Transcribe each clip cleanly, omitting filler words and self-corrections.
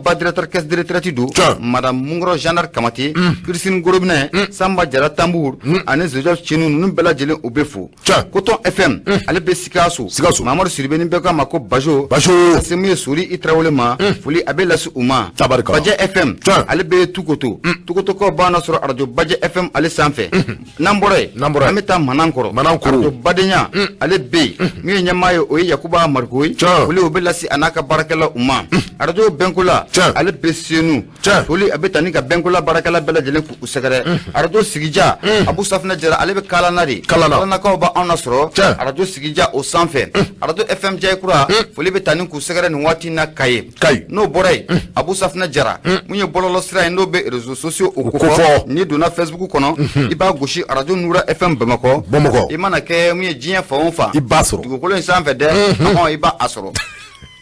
Ba, directeur caisse de retraite don, madame Munkɔrɔ Jeanne Kamate, Christine Gorobinɛ, Samba Jara Tambour ani Joseph Cinu, ninnu bɛɛ lajɛlen, u bɛ fo. Coton FM, ale bɛ Sikaso. Sikaso. Mamadu Siribe ni bɛɛ k'a ma ko Bajo. Bajo. Ka se mun ye Sori i Tarawele ma, foli a bɛ lase u ma. Tabarikala. Bajɛ FM, ale bɛ Tukoto. Tukotokaw b'an sɔrɔ arajo Bajɛ FM ale sanfɛ. N'an bɔra yen, N'an bɔra yen. an bɛ taa Manankɔrɔ. Manankɔrɔ. Arajo Badenya, ale bɛ yen. Min ye ɲɛmaa ye, o ye Yakuba Mariko ye. Foli o bɛ lase a n'a ka baarakɛlaw ma. Arajo Bɛnkola, ale bɛ Senu. Foli a bɛ taa ni ka Bɛnkola baarakɛla bɛɛ lajɛlen k'u sɛgɛrɛ. Arajo Sigija, Abu Safinɛ Jara, ale bɛ Kalana de. Kalana. Kalanakaw b'anw nasɔrɔ arajo Sigija o sanfɛ. Arajo FM Jayikura, foli bɛ taa ni k'u sɛgɛrɛ nin waati in na Kaye. Kayi. N'o bɔra yen, Abu Safinɛ Jara, mun ye bɔlɔlɔ sira ye, n'o bɛ réseaux sociaux o kofɔ. Kofɔ, n'i donna Facebook kɔnɔ, i b'a gosi arajo Nura FM Bamakɔ. Bamakɔ. I mana kɛ mun ye diɲɛ fan o fan, I b'a sɔrɔ. Dugukolo in sanfɛ dɛ, ɔhɔn, i b'a a sɔrɔ.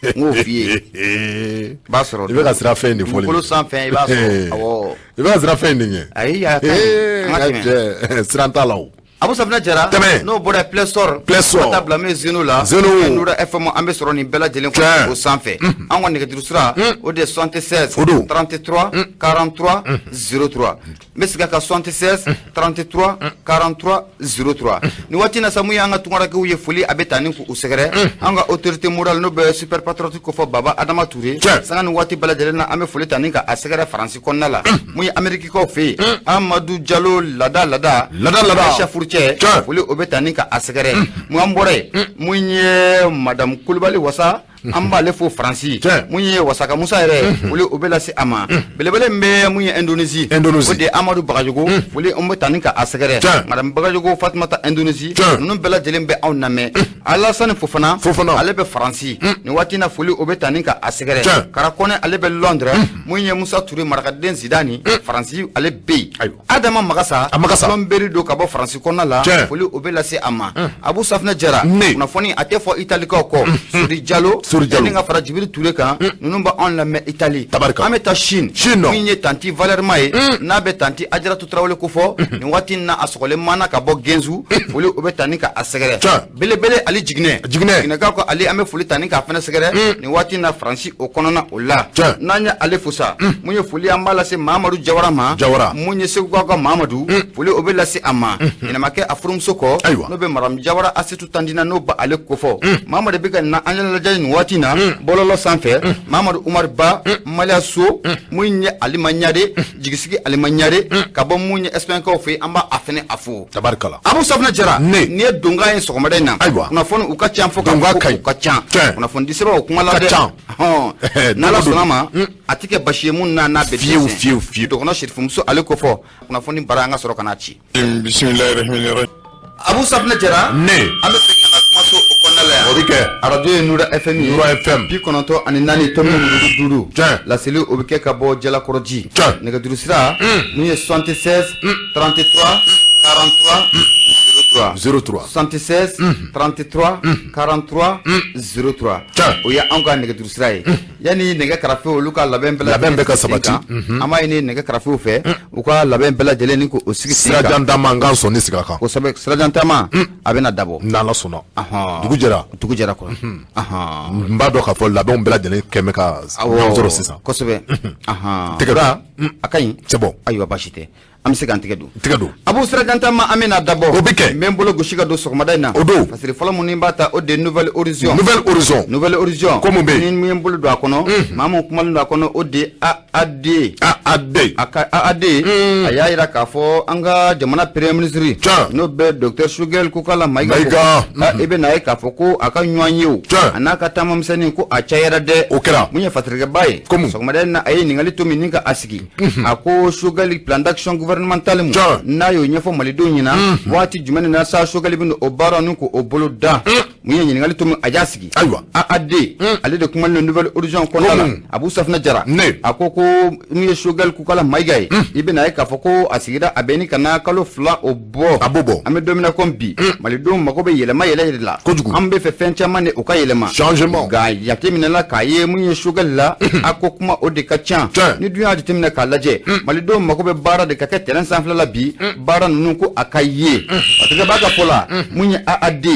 N k'o f'i ye. I b'a sɔrɔ. I bɛ ka sira fɛn in de fɔli. Dugukolo sanfɛ, i b'a sɔrɔ. Awɔ. I bɛ ka sira fɛn in de ɲɛ. Ayi, a ka ɲi. An ka tɛmɛ. Cɛ, siran t'a la o. Abu Safinɛ Jara. Tɛmɛ. N'o bɔra Play Store. Play Store. Ka taa bila min Zeno la. Zeno. Nura FM, an bɛ sɔrɔ nin bɛɛ lajɛlen kɔnɔ o sanfɛ. An ka nɛgɛjuru sira, o de ye 76 O don. 33 43 03. N bɛ segin a kan, 76 33 43 03. Nin waati in na sa, mun y'an ka tunkarankew ye, foli a bɛ taa ni k'u sɛgɛrɛ. An ka autorité morale, n'o bɛ super patriote kofɔ, Baba Adama Touré. Sanga ni waati bɛɛ lajɛlen na, an bɛ foli ta ni ka a sɛgɛrɛ Faransi kɔnɔna la. Mun ye Amériquekaw fɛ yen, Amadu Jalo, lada lada. Lada lada. Aisha Furucɛ. Foli o bɛ taa ni ka a sɛgɛrɛ. Mun an bɔra yen, mun ye madame Kulibali Wasa, an b'ale fo Faransi. Mun ye Wasaka Musa yɛrɛ, foli o bɛ lase a ma. Belebele min bɛ mun ye Indonésie, Indonésie. o de ye Amadu Bagajogo, foli an bɛ taa ni ka a sɛgɛrɛ. Madame Bagajogo Fatumata Indonésie, ninnu bɛɛ lajɛlen bɛ anw lamɛn. Alasani Fofana, Fofana. ale bɛ Faransi nin waati in na, foli o bɛ taa ni ka a sɛgɛrɛ. Karakɔnɛ, ale bɛ Londres. Mun ye Musa Ture, marakaden Zidani, Faransi, ale bɛ yen. Adama Magasa, A Magasa. Plomberie don ka bɔ Faransi kɔnɔna la, foli o bɛ lase a ma. Abu Safinɛ Jara, Ne. kunnafoni a tɛ fɔ Italikaw kɔ. Sori Jalo, Sori Jalo. ni ka fara Jibiri Ture kan, ninnu bɛ anw lamɛn Itali. Tabarika. An bɛ taa Chine. Chine nɔ. Min ye tanti Valerma ye, n'a bɛ tanti Ajaratu Tarawele kofɔ nin waati in na, a sɔgɔlen mana ka bɔ Genzu, foli o bɛ taa ni ka a sɛgɛrɛ. Belebele Ali Jiginɛ. Jiginɛ. Jiginɛkaw ko Ali, an bɛ foli ta ni k'a fana sɛgɛrɛ nin waati in na Faransi o kɔnɔna o la. N'an ye ale fo sa, mun ye foli an b'a lase Mamadu Jawara ma. Jawara. Mun ye Segukaw ka Mamadu, foli o bɛ lase a ma. Ɲɛnɛmakɛ a furumuso kɔ. Ayiwa. N'o bɛ madame Jawara Asetu Tandina, n'o bɛ ale kofɔ. Mamadu bɛ ka na an lajɛ nin waati in na bɔlɔlɔ sanfɛ. Mamadu Umaru Ba, Maliya so, mun ye Alima Ɲare, jigisigi Alima Ɲare, ka bɔ mun ye Espagne-kaw fɛ yen, an b'a a fɛnɛ a fo. Tabarikala. Abu Safinɛ Jara, Ne. nin ye donkan ye sɔgɔmada in na. Ayiwa. Kunnafoni u ka ca fo ka Donkan fɔ ka ɲi. u ka ca. Kunnafoni di sɛbɛn o kuma la Ka dɛ. ca. Hɔn. N'Ala sɔnna ma, a ti kɛ basi ye mun na n'a bɛ Fiyewu, dɛsɛ. fiyewu, fiyewu. Dɔgɔnɔ Sirifumuso, ale ko fɔ kunnafoni bara, an ka sɔrɔ ka n'a ci. Bismillahirrahmanirrahim. Abu Safinɛ Jara, Ne. an bɛ segin ka na kumaso o kɔnɔna la yan. O bɛ kɛ. Arajo ye Nura FM ye. Nura FM. 94.5. Laseli o bɛ kɛ ka bɔ Jalakɔrɔji. Nɛgɛjuru sira mun ye 76 33 43 03. 03. 76 33 43 03. O ye anw ka nɛgɛjuru sira ye. Yanni nɛgɛ karafew olu ka labɛn bɛɛ Labɛn bɛɛ ka lajɛlen sigi sen sabati. kan, an b'a ɲini nɛgɛ karafew fɛ u ka labɛn bɛɛ lajɛlen ni k'o sigi sen kan. Sirajan taama, an k'an sɔnni sigi a kan. Kosɛbɛ, sirajan taama a bɛna dabɔ. N'Ala sɔnna. Ɔhɔn. Dugu jɛra. Dugu jɛra kɔrɔ. Ɔhɔn. N b'a dɔn k'a fɔ labɛnw bɛɛ lajɛlen kɛn bɛ ka ɲɔgɔn sɔrɔ sisan. Kosɛbɛ. Ɔhɔn. Tɛgɛ don. A ka ɲi. C'est bon. Ayiwa, baasi tɛ. An bɛ se k'an tɛgɛ don. Tɛgɛ don. Abu sirajan taama, an bɛna dabɔ. O bɛ kɛ. N bɛ n bolo gosi ka don sɔgɔmada in na. O don. Fasiri fɔlɔ minnu b'a ta, o de ye Nouvelle Horizon. Nouvelle Horizon. Nouvelle Horizon. Ko mun bɛ yen? Ni min ye n bolo don a kɔnɔ, maa mun kumalen don a kɔnɔ, o de ye AAD. AAD. A ka AAD, a y'a jira k'a fɔ an ka jamana premier ministre, n'o bɛ docteur Choguel Kokala Mayiga. Mayiga. Ah, i bɛ n'a ye k'a fɔ ko a ka ɲɔgɔn ye o. A n'a ka taamamisɛnnin ko a cayara dɛ. O kɛra. Mun ye fasirikɛba ye? Ko mun? Sɔgɔmada in na, a ye ɲininkali to min ni ka a sigi. A ko Choguel plan d'action gouvernemental mun, n'a y'o ɲɛfɔ malidenw ɲɛna, waati jumɛn na sa Choguel bɛ o baara ni k'o bolo da? Mun ye ɲininkali to min a y'a sigi? Ayiwa. AAD, ale de kumalen don Nouvelle Horizon kɔnɔna la. Ko mun? Abu Safinɛ Jara. Ne. A ko min ye Choguel Kokala Mayiga ye, i bɛna ye k'a fɔ ko a sigira a bɛ ni ka na kalo 2 o bɔ. A b'o bɔ. An bɛ don min na komi bi, malidenw mago bɛ yɛlɛma yɛlɛ de la. Kojugu. An bɛ fɛ fɛn caman de o ka yɛlɛma. Changement. Nka jateminɛla k'a ye mun ye Choguel la, a ko kuma o de ka ca. Ni dun y'a jateminɛ k'a k'a lajɛ, malidenw mago bɛ baara de ka kɛ terrain sanfɛla la bi, baara ninnu ko a ka ye. Parce que b'a ka fɔ la, mun ye AAD,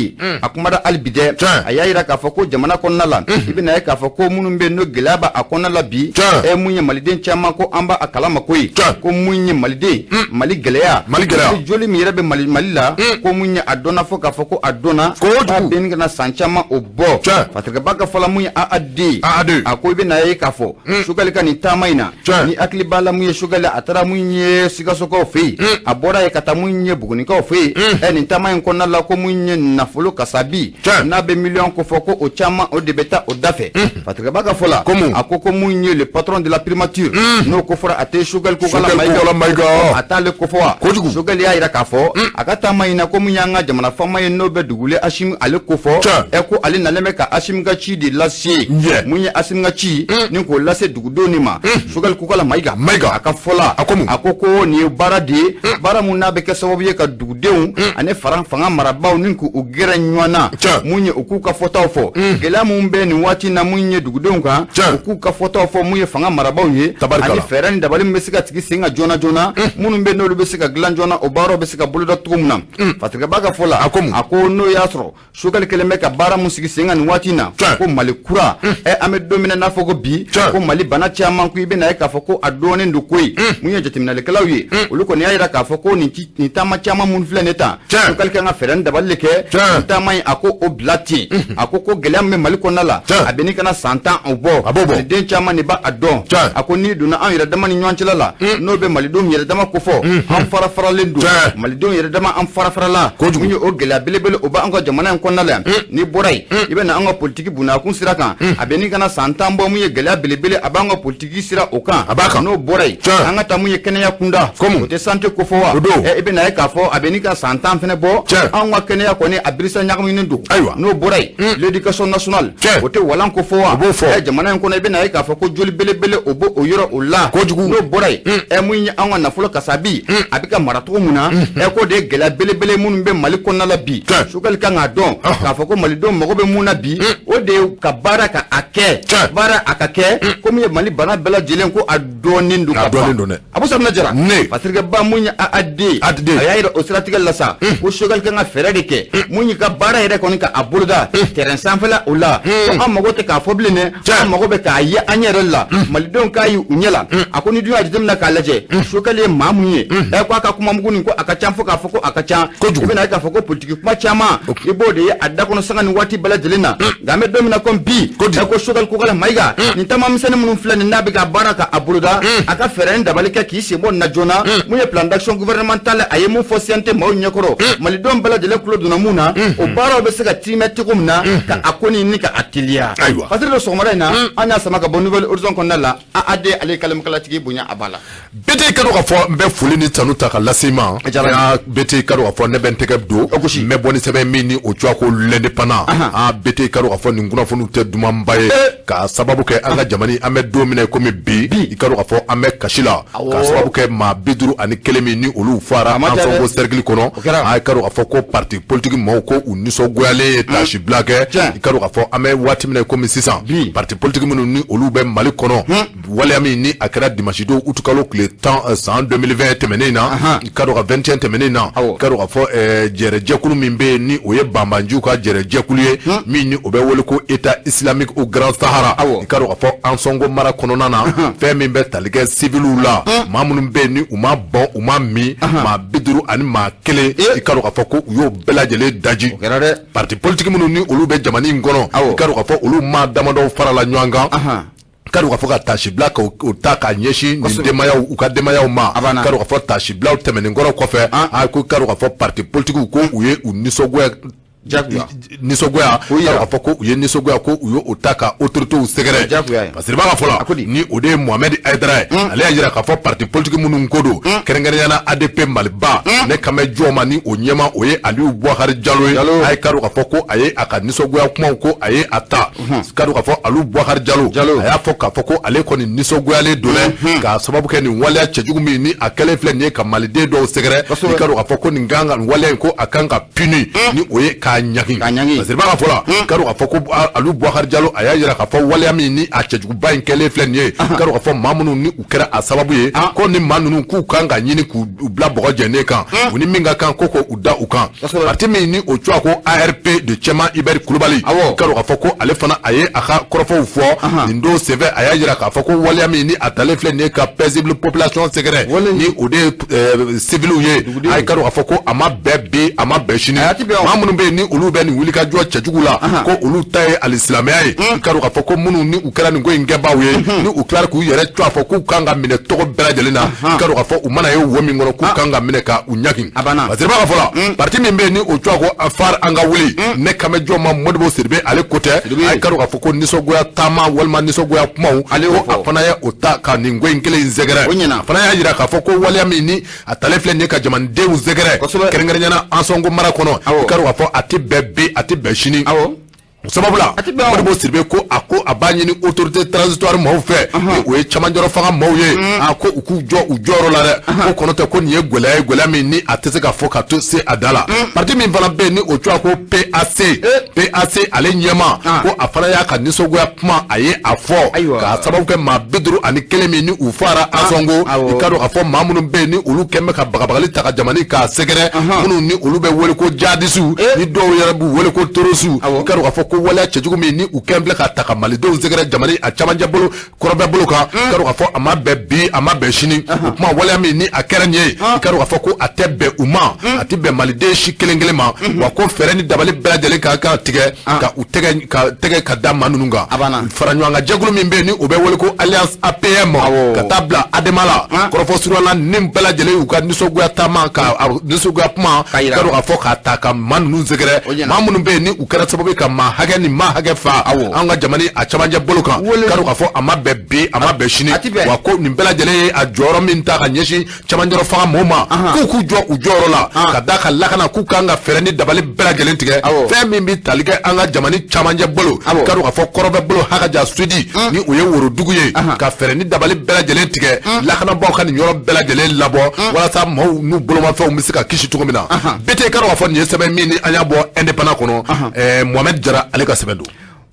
a kumada hali bi dɛ, a y'a yira k'a fɔ ko jamana kɔnɔna la, i bɛna ye k'a fɔ ko minnu bɛ yen n'o gɛlɛya b'a kɔnɔna la bi, mun ye maliden caman ko an b'a kalama koyi, ko mun ye maliden Mali gɛlɛya, Mali gɛlɛya, joli min yɛrɛ bɛ Mali la, ko mun ye a dɔnna fɔ k'a fɔ ko a dɔnna kojugu, a bɛ ka na san caman o bɔ. Parce que b'a ka fɔ la, mun ye AAD, a ko i bɛna ye k'a fɔ Choguel ka nin taama in na, ni hakili b'a la, mun ye Choguel, a taara mun ye Sikasokaw fɛ yen, a bɔra yen ka taa mun ye Bugunikaw fɛ yen. Nin taama in kɔnɔna la, ko mun ye nafolo kasabi n'a bɛ miliyɔn ko fɔ, ko o caman o de bɛ taa o da fɛ. Parce que b'a ka fɔ la, a ko ko mun ye le patron de la primature, n'o ko fɔra, a tɛ Choguel Kokalla Maïga, a t'ale ko fɔ wa? Kojugu. Choguel y'a yira k'a fɔ a ka taama in na, ko mun y'an ka jamana faama ye n'o bɛ dugulen Assimi ale ko fɔ, ko ale nalen bɛ ka Assimi ka ci de lase. Mun ye Assimi ka ci ni k'o lase dugudenw de ma. Choguel Kokalla Maïga, a ka fɔ la, a ko ko nin ye baara de ye, baara mun n'a bɛ kɛ sababu ye ka dugudenw ani fanga marabaaw ni k'u gɛrɛ ɲɔgɔn na, mun ye u k'u ka fɔtaw fɔ, gɛlɛya mun bɛ nin waati in na mun ye dugudenw kan, u k'u ka fɔtaw fɔ mun ye fanga marabaaw ye, ani fɛɛrɛ ni dabali min bɛ se ka sigi sen kan joona joona, minnu bɛ n'olu bɛ se ka dilan joona, o baaraw bɛ se ka boloda cogo min na. Parce que b'a ka fɔ la, a ko n'o y'a sɔrɔ Choguel kɛlen bɛ ka baara mun sigi sen kan nin waati in na, ko Mali kura, an bɛ don min na n'a fɔ ko bi, ko Mali bana caman, ko i bɛna ye k'a fɔ ko a dɔɔnin don koyi. Mun ye jateminɛlikɛlaw ye, olu kɔni y'a yira k'a fɔ ko nin taama caman mun filɛ nin tan, Choguel kan ka fɛɛrɛ ni dabali de kɛ nin taama in, a ko o bila ten. A ko ko gɛlɛya min bɛ Mali kɔnɔna la, a bɛ ni kana san 10 o bɔ, maliden caman de b'a dɔn. A ko n'i donna an yɛrɛ dama ni ɲɔgɔn cɛla la, n'o bɛ malidenw yɛrɛ dama kofɔ, an fara faralen don, malidenw yɛrɛ dama an fara farala. Mun ye o gɛlɛya belebele o b'an ka jamana in kɔnɔna la yan. N'i bɔra yen, i bɛ na an ka politiki bunakun sira kan, a bɛ ni kana san 10 bɔ, mun ye gɛlɛya belebele a b'an ka politiki sira o kan. N'o bɔra yen, an ka taa mun ye kɛnɛya kunda, o tɛ santé ko fɔ wa? I bɛ na ye k'a fɔ a bɛ ni ka san 10 fɛnɛ bɔ, anw ka kɛnɛya kɔni a birisa ɲagaminen don. N'o bɔra yen, l'éducation nationale, o tɛ walan ko fɔ wa? Jamana in kɔnɔ, i bɛ na ye k'a fɔ ko joli belebele o b'o o yɔrɔ o la. N'o bɔra yen, mun ye an ka nafolo kasabi, a bɛ ka mara cogo mun na, k'o de ye gɛlɛya belebele minnu bɛ Mali kɔnɔna la bi. Choguel kan k'a dɔn k'a fɔ ko malidenw mago bɛ mun na bi, o de ye ka baara ka a kɛ, baara a ka kɛ komi ye Mali bana bɛɛ lajɛlen ko a dɔɔnin don ka ban. Abou Safinɛ Jara, parce que ba mun ye AAD, a y'a yira o siratigɛ la sa, ko Choguel kan ka fɛɛrɛ de kɛ mun y'i ka baara yɛrɛ kɔni ka a boloda terrain sanfɛla o la, ko an mago tɛ k'a fɔ bilen dɛ, an mago bɛ k'a ye an yɛrɛ la, malidenw k'a ye u ɲɛ la. A ko ni dun y'a jateminɛ k'a lajɛ, Choguel ye maa mun ye, ko a ka kuma mugu nin ko a ka ca fo k'a fɔ ko a ka ca. I bɛna ye k'a fɔ ko politiki kuma caman i b'o de ye a da kɔnɔ sanga ni waati bɛɛ lajɛlen na. Nka an bɛ don min na komi bi, ko Choguel Kokalla Maïga, nin taama misɛnnin minnu filɛ nin n'a bɛ ka baara ka a boloda, a ka fɛɛrɛ ni dabali kɛ k'i sen bɔ nin na joona. Mun ye plan d'action gouvernemental, a ye mun fɔ CNT maaw ɲɛkɔrɔ, malidenw bɛɛ lajɛlen tulo donna mun na, o baaraw bɛ se ka timɛ cogo min na ka a ko nin ni ka a teliya. Parce que sɔgɔmada in na, an y'a sama ka bɔ Nouvel Horizon kɔnɔna la, AAD ale ye kalamakalatigi bonya a b'a la. BT ka dɔn k'a fɔ n bɛ foli ni tanu ta ka lase i ma. BT ka dɔn k'a fɔ ne bɛ n tɛgɛ don, n bɛ bɔ ni sɛbɛn min ni o cogoya ko l'Indépendant. BT ka dɔn k'a fɔ nin kunnafoniw tɛ dumanba ye, k'a sababu kɛ an ka jamana an bɛ don min na komi bi, i ka dɔn k'a fɔ an bɛ kasi la, k'a sababu kɛ maa 51 min ni olu fara Ansongo cercle kɔnɔ. I ka dɔn k'a fɔ ko parti politique maaw ko u nisɔngoyalen ye taasi bila kɛ. I ka dɔn k'a fɔ an bɛ waati min na komi sisan, parti politique minnu ni olu bɛ Mali kɔnɔ, waleya min ni a kɛra dimanche don utukalo tile 10 san 2020 tɛmɛnen na, i ka dɔn ka 21 tɛmɛnen na, i ka dɔn k'a fɔ jɛrɛjɛkulu min bɛ yen ni o ye banbanjiw ka jɛrɛjɛkulu ye, min ni o bɛ wele ko État islamique au Grand Sahara, i ka dɔn k'a fɔ Ansongo mara kɔnɔna na, fɛn min bɛ tali kɛ civiliw la, maa minnu bɛ yen ni u ma bɔn u ma min, maa 51, i ka dɔn k'a fɔ ko u y'o bɛɛ lajɛlen daji. Parti politique minnu ni olu bɛ jamana in kɔnɔ, i ka dɔn k'a fɔ olu maa damadɔw farala ɲɔgɔn kan, ka dɔn k'a fɔ ka taasibila k'o ta k'a ɲɛsin nin denbayaw u ka denbayaw ma. Ka dɔn k'a fɔ taasibilaw tɛmɛnen kɔrɔ kɔfɛ, a ko ka dɔn k'a fɔ parti politiques ko u ye u nisɔngoya, nisɔngoya, k'a fɔ ko u ye nisɔngoya ko u y'o ta ka autorités sɛgɛrɛ. Parce que i b'a ka fɔ la, ni o de ye Mohamed Haidara ye, ale y'a jira k'a fɔ parti politique minnu ko don, kɛrɛnkɛrɛnnenya la ADP Maliba, ne kan bɛ jɔn ma ni o ɲɛma o ye Aliou Boubacar Diallo ye. A ye ka dɔn k'a fɔ ko a ye a ka nisɔngoya kumaw ko a ye a ta, ka dɔn k'a fɔ Aliou Boubacar Diallo a y'a fɔ k'a fɔ ko ale kɔni nisɔngoyalen don dɛ, k'a sababu kɛ nin waleya cɛjugu min ni a kɛlen filɛ nin ye ka maliden dɔw sɛgɛrɛ. I ka dɔn k'a fɔ ko nin kan ka nin waleya in ko a kan ka puni, ni o ye k'a k'a ɲagin. Parce que b'a fɔ la k'a dɔn k'a fɔ ko Alu Boubacar Diallo a y'a jira k'a fɔ waleya min ni a cɛjuguba in kɛlen filɛ nin ye, k'a dɔn k'a fɔ maa minnu ni u kɛra a sababu ye, ko ni maa ninnu k'u kan ka ɲini k'u bila bɔgɔ jɛnen kan, u ni min ka kan ko k'u da u kan. Parti min ni o tɔgɔ ko ARP de Cɛma Hubert Kulubali, k'a dɔn k'a fɔ ko ale fana a ye a ka kɔrɔfɔw fɔ nin don senfɛ. A y'a jira k'a fɔ ko waleya min ni a talen filɛ nin ye ka paisible population sɛgɛrɛ, ni o de ye civiliw ye, a ye k'a dɔn k'a fɔ ko a ma bɛn bi, a ma bɛn sini. Maa minnu bɛ yen ni olu bɛ nin wulikajɔ cɛjugu la, ko olu ta ye alisilamɛya ye, k'a dɔn k'a fɔ ko minnu ni u kɛra nin ko in kɛbaaw ye, ni u tilara k'u yɛrɛ tɔgɔ fɔ k'u kan ka minɛ tɔgɔ bɛɛ lajɛlen na, k'a dɔn k'a fɔ u mana ye wo min kɔnɔ, k'u kan ka minɛ ka u ɲagin. Parce que b'a fɔ la parti min bɛ yen ni o tɔgɔ ko FARE an ka wuli, ne kan bɛ jɔn ma? Modibo Sidibe, ale ko tɛ. A ye k'a dɔn k'a fɔ ko nisɔngoya taama walima nisɔngoya kumaw, ko a fana ye o ta ka nin ko in kelen in sɛgɛrɛ. A fana y'a jira k'a fɔ ko waleya min ni a talen filɛ nin ye ka jamanadenw sɛgɛrɛ, kɛrɛnkɛrɛnnenya la Ansongo mara kɔnɔ, k'a dɔn k'a fɔ a tɛ bɛn bi, a tɛ bɛn sini. O sababu la, Modibo Sidibe ko a ko a b'a ɲini autorité transitoire maaw fɛ, ni o ye cɛmancɛrɔ fanga maaw ye, a ko u k'u jɔ u jɔyɔrɔ la dɛ, ko kɔnɔ tɛ ko nin ye gɛlɛya ye, gɛlɛya min ni a tɛ se ka fɔ ka to se a da la. Parti min fana bɛ yen ni o tɔgɔ ko PAC, PAC ale ɲɛma ko a fana y'a ka nisɔngoya kuma, a ye a fɔ k'a sababu kɛ maa 51 min ni u fara Ansongo, i k'a dɔn k'a fɔ maa minnu bɛ yen ni olu kɛn bɛ ka bagabagali ta ka jamana k'a sɛgɛrɛ, minnu ni olu bɛ wele ko jadisiw, ni dɔw yɛrɛ b'u wele ko terrorisiw, i k'a dɔn k'a fɔ ko waleya cɛjugu min ni u kɛn filɛ ka ta ka malidenw sɛgɛrɛ jamana a camancɛ bolo kɔrɔbɛ bolo kan, i k'a dɔn k'a fɔ a ma bɛn bi, a ma bɛn sini. O kuma waleya min ni a kɛra nin ye, i k'a dɔn k'a fɔ ko a tɛ bɛn u ma, a tɛ bɛn maliden si kelen kelen ma, wa ko fɛɛrɛ ni dabali bɛɛ lajɛlen ka kan tigɛ ka u tɛgɛ ka tɛgɛ ka da maa ninnu kan. Fara ɲɔgɔn kan jɛkulu min bɛ yen ni o bɛ wele ko Alliance APM, ka taa bila ADEMA la, kɔrɔfɔ surunya ni bɛɛ lajɛlen y'u ka nisɔngoya taama ka nisɔngoya kuma, k'a dɔn k'a fɔ k'a ta ka maa ninnu sɛgɛrɛ, maa minnu bɛ yen ni u kɛra sababu ye ka maa hakɛ ni maa hakɛ fa an ka jamana a camancɛ bolo kan, k'a dɔn k'a fɔ a ma bɛn bi, a ma bɛn sini, wa ko nin bɛɛ lajɛlen ye a jɔyɔrɔ min ta ka ɲɛsin camancɛrɔ fanga mɔɔw ma, k'u k'u jɔ u jɔyɔrɔ la ka da ka lakana, k'u kan ka fɛɛrɛ ni dabali bɛɛ lajɛlen tigɛ fɛn min bɛ tali kɛ an ka jamana camancɛ bolo, k'a dɔn k'a fɔ kɔrɔbɛ bolo Hakaja Sudi ni o ye worodugu ye, ka fɛɛrɛ ni dabali bɛɛ lajɛlen tigɛ lakanabaaw ka nin yɔrɔ bɛɛ lajɛlen labɔ walasa maaw n'u bolomafɛnw bɛ se ka kisi cogo min na. BT, k'a dɔn k'a fɔ nin ye sɛbɛn min ni an y'a bɔ Indépendant kɔnɔ, Mohamed Jara ale ka sɛbɛn don.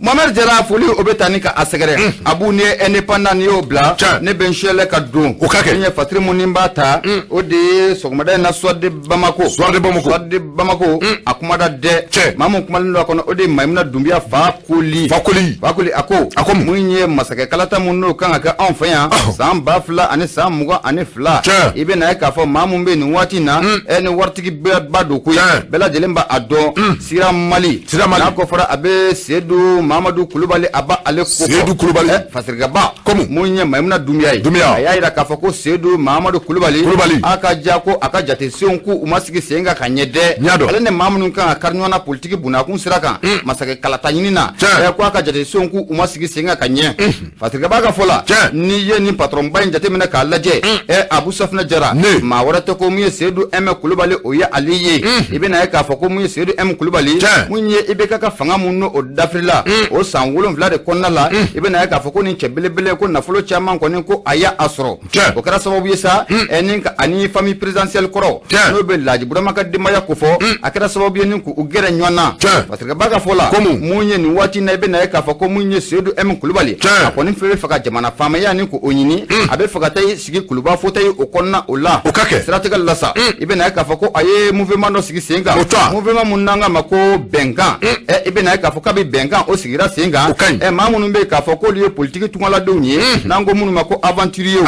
Mohamed Jara, foli o bɛ taa ni ka a sɛgɛrɛ. Abu, ni ye Indépendant n'i y'o bila, ne bɛ n sɛlɛ ka don. O ka kɛ. N ye fatiri mun ni n b'a ta, o de ye sɔgɔmada in na Soir de Bamako. Soir de Bamako. Soir de Bamako, a kumada dɛ. Maa mun kumalen don a kɔnɔ, o de ye Mayimuna Dunbiya Fakoli. Fakoli. Fakoli a ko. A ko mun ye masakɛ kalata mun n'o kan ka kɛ anw fɛ yan san 2022. I bɛ na ye k'a fɔ maa mun bɛ nin waati in na, ɛ ni waritigi ba don koyi. Bɛɛ lajɛlen b'a dɔn. Sira Mali. Sira Mali. N'a ko fɔra a bɛ Seydou Mamadou Kulubali, a ba ale ko. Seydou Kulubali. Fasirikaba. Komu. Mun ye Mayimuna Dunbiya ye. Dunbiya. A y'a jira k'a fɔ ko Seydou Mamadou Kulubali. Kulubali. A ka ja ko a ka jatesenw k'u ma sigi sen kan ka ɲɛ dɛ. N y'a dɔn. Ale ni maa minnu kan ka kari ɲɔgɔn na politiki bunakun sira kan, masakɛ kalata ɲini na. Ko a ka jatesenw k'u ma sigi sen kan ka ɲɛ. Fasirikaba ka fɔ la. N'i ye nin patron ba in jateminɛ k'a lajɛ, Abu Safinɛ Jara. Maa wɛrɛ tɛ ko mun ye Seydou M Kulubali, o ye ale ye. I bɛna ye k'a fɔ ko mun ye Seydou M Kulubali. Mun ye IBK ka fanga mun n'o dafirila o san 7 de kɔnɔna la, i bɛna ye k'a fɔ ko nin cɛ belebele ko nafolo caman kɔni ko a y'a sɔrɔ. O kɛra sababu ye sa ni ani famille présidentielle kɔrɔ, n'o bɛ Laji Burama ka denbaya ko fɔ, a kɛra sababu ye ni k'u gɛrɛ ɲɔgɔn na. Parce que ba ka fɔ la, mun ye nin waati in na, i bɛna ye k'a fɔ ko mun ye Seydou M Kulubali, a kɔni fɛ bɛ fɛ ka jamana faamaya ni k'o ɲini, a bɛ fɛ ka taa sigi kuluba fauteuil o kɔnɔna o la. O ka kɛ. Siratigɛ la sa, i bɛna ye k'a fɔ ko a ye mouvement dɔ sigi sen kan, mouvement mun n'an k'a ma ko bɛnkan. I bɛna ye k'a fɔ kabi bɛnkan o sigira sen kan, maa minnu bɛ yen k'a fɔ k'olu ye politiki tungaladenw ye, n'an ko minnu ma ko aventuriers, u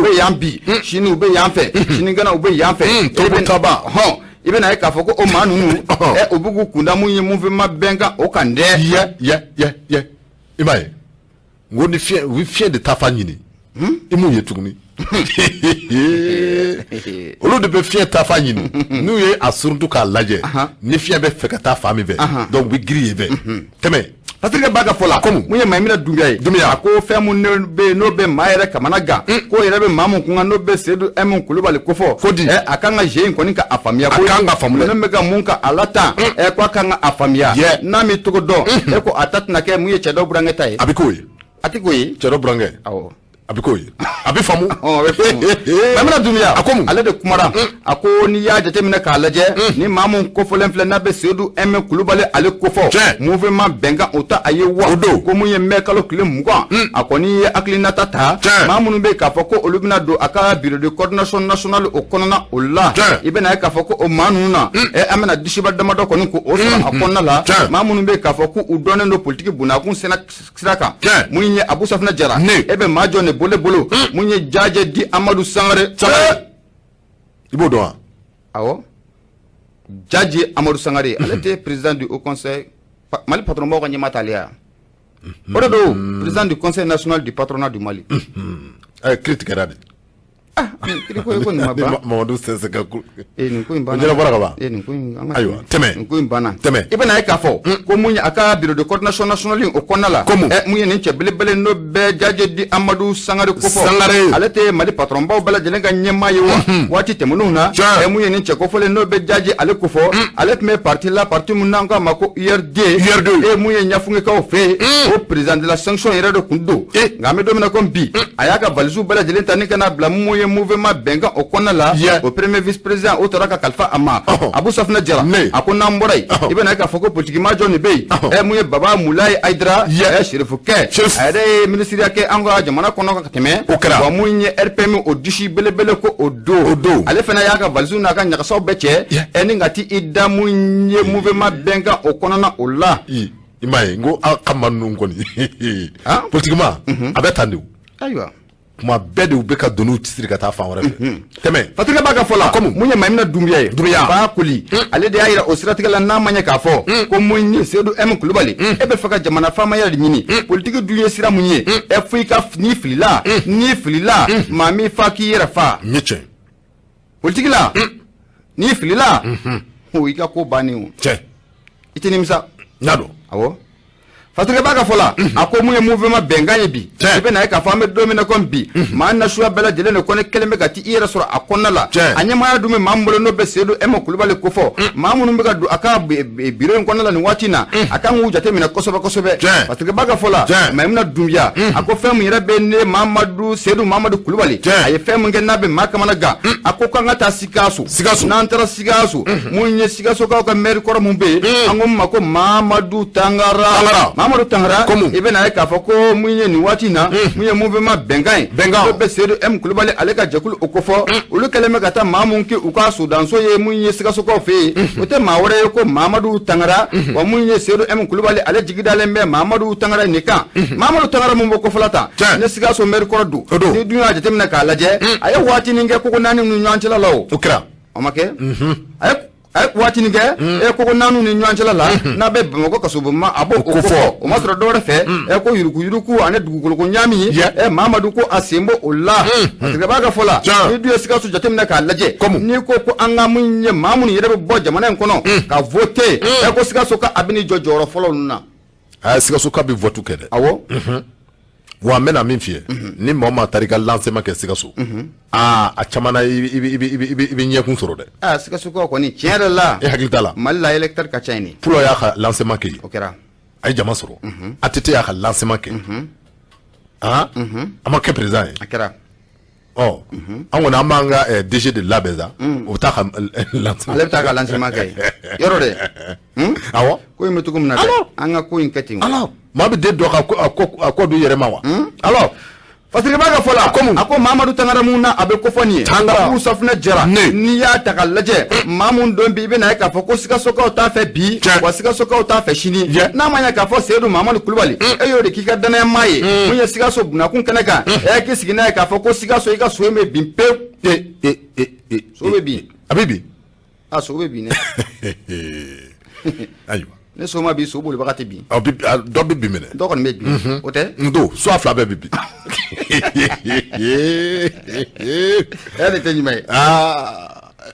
bɛ yan bi, sini u bɛ yan fɛ, sinikɛnɛ u bɛ yan fɛ. Tobotaba. Hɔn, i bɛna ye k'a fɔ ko o maa ninnu, u b'u k'u kunda mun ye mouvement bɛnkan o kan dɛ. Yɛ yɛ yɛ, i m'a ye, n ko ni fiɲɛ, u bɛ fiɲɛ de taa fan ɲini, i m'u ye tuguni. Olu de bɛ fiɲɛ taa fan ɲini, n'u ye a suruntu k'a lajɛ ni fiɲɛ bɛ fɛ ka taa fan min fɛ, donc u bɛ girin yen fɛ tɛmɛ. Patrick ba ka fɔ la, mun ye Mayimuna Dunbiya ye, a ko fɛn mun bɛ yen n'o bɛ maa yɛrɛ kamana gan, k'o yɛrɛ bɛ maa mun kun kan, n'o bɛ Seydou M Kulubali kofɔ, ko di a kan ka jeu in kɔni ka a faamuya. A kan ka faamu dɛ. Ninnu bɛ ka mun ka a la tan, ko a kan ka a faamuya. N'a m'i tɔgɔ dɔn, e ko a ta tɛna kɛ mun ye cɛ dɔw burankɛ ta ye. A bɛ k'o ye. A tɛ k'o ye. Cɛ dɔ burankɛ. Awɔ. A bɛ k'o ye, a bɛ faamu. A bɛ faamu. Mamina Dunbiya, A ko mun? Ale de kumara. A ko n'i y'a jateminɛ k'a lajɛ, ni maa mun kofɔlen filɛ, n'a bɛ Seyidu M Kulubali ale kofɔ, mouvement Bɛnkan, o ta a ye wa. O don. Ko mun ye mai kalo tile 20, a kɔni ye hakilinata ta. Maa minnu bɛ yen k'a fɔ ko olu bɛna don a ka bureau de coordination nationale o kɔnɔna o la, i bɛna ye k'a fɔ ko o maa ninnu na, an bɛna disiba damadɔ kɔni ko o sɔrɔ a kɔnɔna la. Maa minnu bɛ yen k'a fɔ ko u dɔnnen don politiki bunakun sɛnɛ sira kan, mun ye Abu Safinɛ Jara, e bɛ maa jɔn de bolo, mun ye Jajɛ di Amadu Sangare. Sangare, i b'o dɔn wa? Awɔ, Jajɛ Amadu Sangare, ale tɛ président du haut conseil Mali patronbaw ka ɲɛmaa t'ale ya? O de don, président du conseil national du patronat du Mali. Kiiri tigɛra de. Ah, kiri ko ko nin ma ban. Mamadu Sɛnsɛn ka ko. Ee, nin ko in banna. O ɲɛnabɔra ka ban. Ee, nin ko in an ka. Ayiwa, tɛmɛ. Nin ko in banna. Tɛmɛ. I bɛna ye k'a fɔ ko mun ye a ka bureau de coordination nationale o kɔnɔna la. Ko mun? Mun ye nin cɛ belebele n'o bɛɛ Jajɛ di Amadu Sangare ko fɔ. Sangare. Ale tɛ Mali patronbaw bɛɛ lajɛlen ka ɲɛmaa ye wa? Waati tɛmɛnenw na. Mun ye nin cɛ kofɔlen n'o bɛ Jajɛ ale ko fɔ. Ale tun bɛ parti la, parti mun n'an k'a ma ko URD. URD. Mun ye Ɲafunkekaw fɛ yen. O président de la sanction yɛrɛ de kun don. Nka an bɛ don min na komi bi, a y'a ka valise bɛɛ lajɛlen ta ni ka n'a bila mun ye mouvement Bɛnkan o kɔnɔna la. O premier vice président, o taara ka kalifa a ma. Abu Safinɛ Jara. A ko n'an bɔra yen, i bɛna ye k'a fɔ ko politiki maa jɔn de bɛ yen? Mun ye Baba Mulayi Hayidara, Serifukɛ. A yɛrɛ ye minisiriya kɛ an ka jamana kɔnɔ ka tɛmɛ. O kɛra. Wa mun ye RPM o disi belebele ko o don. O don. Ale fana y'a ka valise n'a ka ɲagasaw bɛɛ cɛ. Ni ka t'i da mun ye mouvement Bɛnkan o kɔnɔna o la. I m'a ye n ko aw ka maa ninnu kɔni, politikima a bɛ tan de o. Ayiwa. Kuma bɛɛ de u bɛ ka doniw siri ka taa fan wɛrɛ fɛ. Tɛmɛ. Fatirikɛ b'a ka fɔ la. Komi. Mun ye Mayimuna Dunbiya ye? Dunbiya. Ba Koli. Ale de y'a yira o siratigɛ la, n'a ma ɲɛ k'a fɔ ko mun ye Seyidu M Kulubali, e bɛ fɛ ka jamana faamaya de ɲini, politiki dun ye sira mun ye? Fo i ka n'i filila, n'i filila, maa m'i fa k'i yɛrɛ fa. N ye tiɲɛ. Politiki la, n'i filila, o i ka ko bannen o. I tɛ nimisa. N y'a dɔn. Awɔ. Fatirikɛ b'a ka fɔ la, a ko mun ye mouvement Bɛnkan ye bi, i bɛna ye k'a fɔ an bɛ don min na komi bi, maa nasuya bɛɛ lajɛlen de kɔni kɛlen bɛ ka t'i yɛrɛ sɔrɔ a kɔnɔna la. A ɲɛmaaya dun bɛ maa min bolo, n'o bɛ Seyidu M Kulubali kofɔ, maa minnu bɛ ka don a ka bureau in kɔnɔna la nin waati in na, a kan k'u jateminɛ kosɛbɛ kosɛbɛ. Fatirikɛ b'a ka fɔ la, Mayimuna Dunbiya, a ko fɛn min yɛrɛ bɛ ne Mamadu Seyidu Mamadu Kulubali, a ye fɛn min kɛ n'a bɛ maa kamana gan, a ko k'an ka taa Sikaso. Sikaso. N'an taara Sikaso, mun ye Sikasokaw ka maire kɔrɔ mun bɛ yen, an ko min ma ko Mamadu Tangara. Mamadu Tangara, i bɛna ye k'a fɔ ko mun ye nin waati in na, mun ye mouvement Bɛnkan ye, Bɛnkan n'o bɛ Seyidu M Kulubali ale ka jɛkulu o kofɔ, olu kɛlen bɛ ka taa maa mun kɛ u ka sodanso ye mun ye Sikasokaw fɛ yen, o tɛ maa wɛrɛ ye ko Mamadu Tangara. Wa mun ye Seyidu M Kulubali ale jigi dalen bɛ Mamadu Tangara nin kan. Mamadu Tangara mun bɔ kofɔla tan, ne Sikaso maire kɔrɔ don, ni dun y'a jateminɛ k'a lajɛ, a ye waatinin kɛ koko naani ni ɲɔgɔn cɛla la o. O kɛra. O ma kɛ? A ye waatinin kɛ koko naani ni ɲɔgɔn cɛla la, n'a bɛ Bamakɔ kasobonba, a b'o kofɔ. O ma sɔrɔ dɔwɛrɛ fɛ, ko yuruguyurugu ani dugukoloko ɲaami, Mamadu ko a sen b'o o la. Parce que b'a ka fɔ la, ni dun ye Sikaso jateminɛ k'a lajɛ, n'i ko ko an ka mun ye maa minnu yɛrɛ bɛ bɔ jamana in kɔnɔ ka voter, ko Sikaso ka a bɛ n'i jɔ jɔyɔrɔ fɔlɔ ninnu na. Sikaso ka bɛ vote kɛ dɛ. Awɔ. Wa n bɛna min f'i ye, ni maa o maa taara i ka lancement kɛ Sikaso, aa, a caman na i bɛ ɲɛkun sɔrɔ dɛ. Aa, Sikasokaw kɔni, tiɲɛ yɛrɛ la. E hakili t'a la. Mali la électeur ka ca yen de. Fɔlɔ y'a ka lancement kɛ yen. O kɛra. A ye jama sɔrɔ. ATT y'a ka lancement kɛ. A ma kɛ président ye. A kɛra. Ɔ, an kɔni an b'an ka DG de labɛn sa, o bɛ taa ka lancement. Ale bɛ taa ka lancement kɛ yen. Yɔrɔ dɛ. Awɔ. Ko in bɛ cogo min na dɛ, an ka ko in kɛ ten. Alors, maa bɛ den dɔ ka a kɔ don i yɛrɛ ma wa? Alors, Fatirikɛ b'a ka fɔ la, a ko Mamadu Tangara mun na a bɛ kofɔ nin ye. Tangara. Abu Safinɛ Jara. N'i y'a ta k'a lajɛ, maa mun don bi, i bɛna ye k'a fɔ ko Sikasokaw t'a fɛ bi, wa Sikasokaw t'a fɛ sini. N'a ma ɲɛ k'a fɔ Seyidu Mamadu Kulubali, e y'o de k'i ka danayama ye. Mun ye Sikaso bunakun kɛnɛ kan, e k'i sigi n'a ye k'a fɔ ko Sikaso i ka so in bɛ bin pewu. So bɛ bin. A bɛ bin. A so bɛ bin dɛ. Ayiwa. Ne so ma bi, so bolibaga tɛ bin. Dɔ bɛ bin minɛ. Dɔ kɔni bɛ bin. O tɛ? N don, so a fila bɛɛ bɛ bin. E de tɛ ɲuman ye.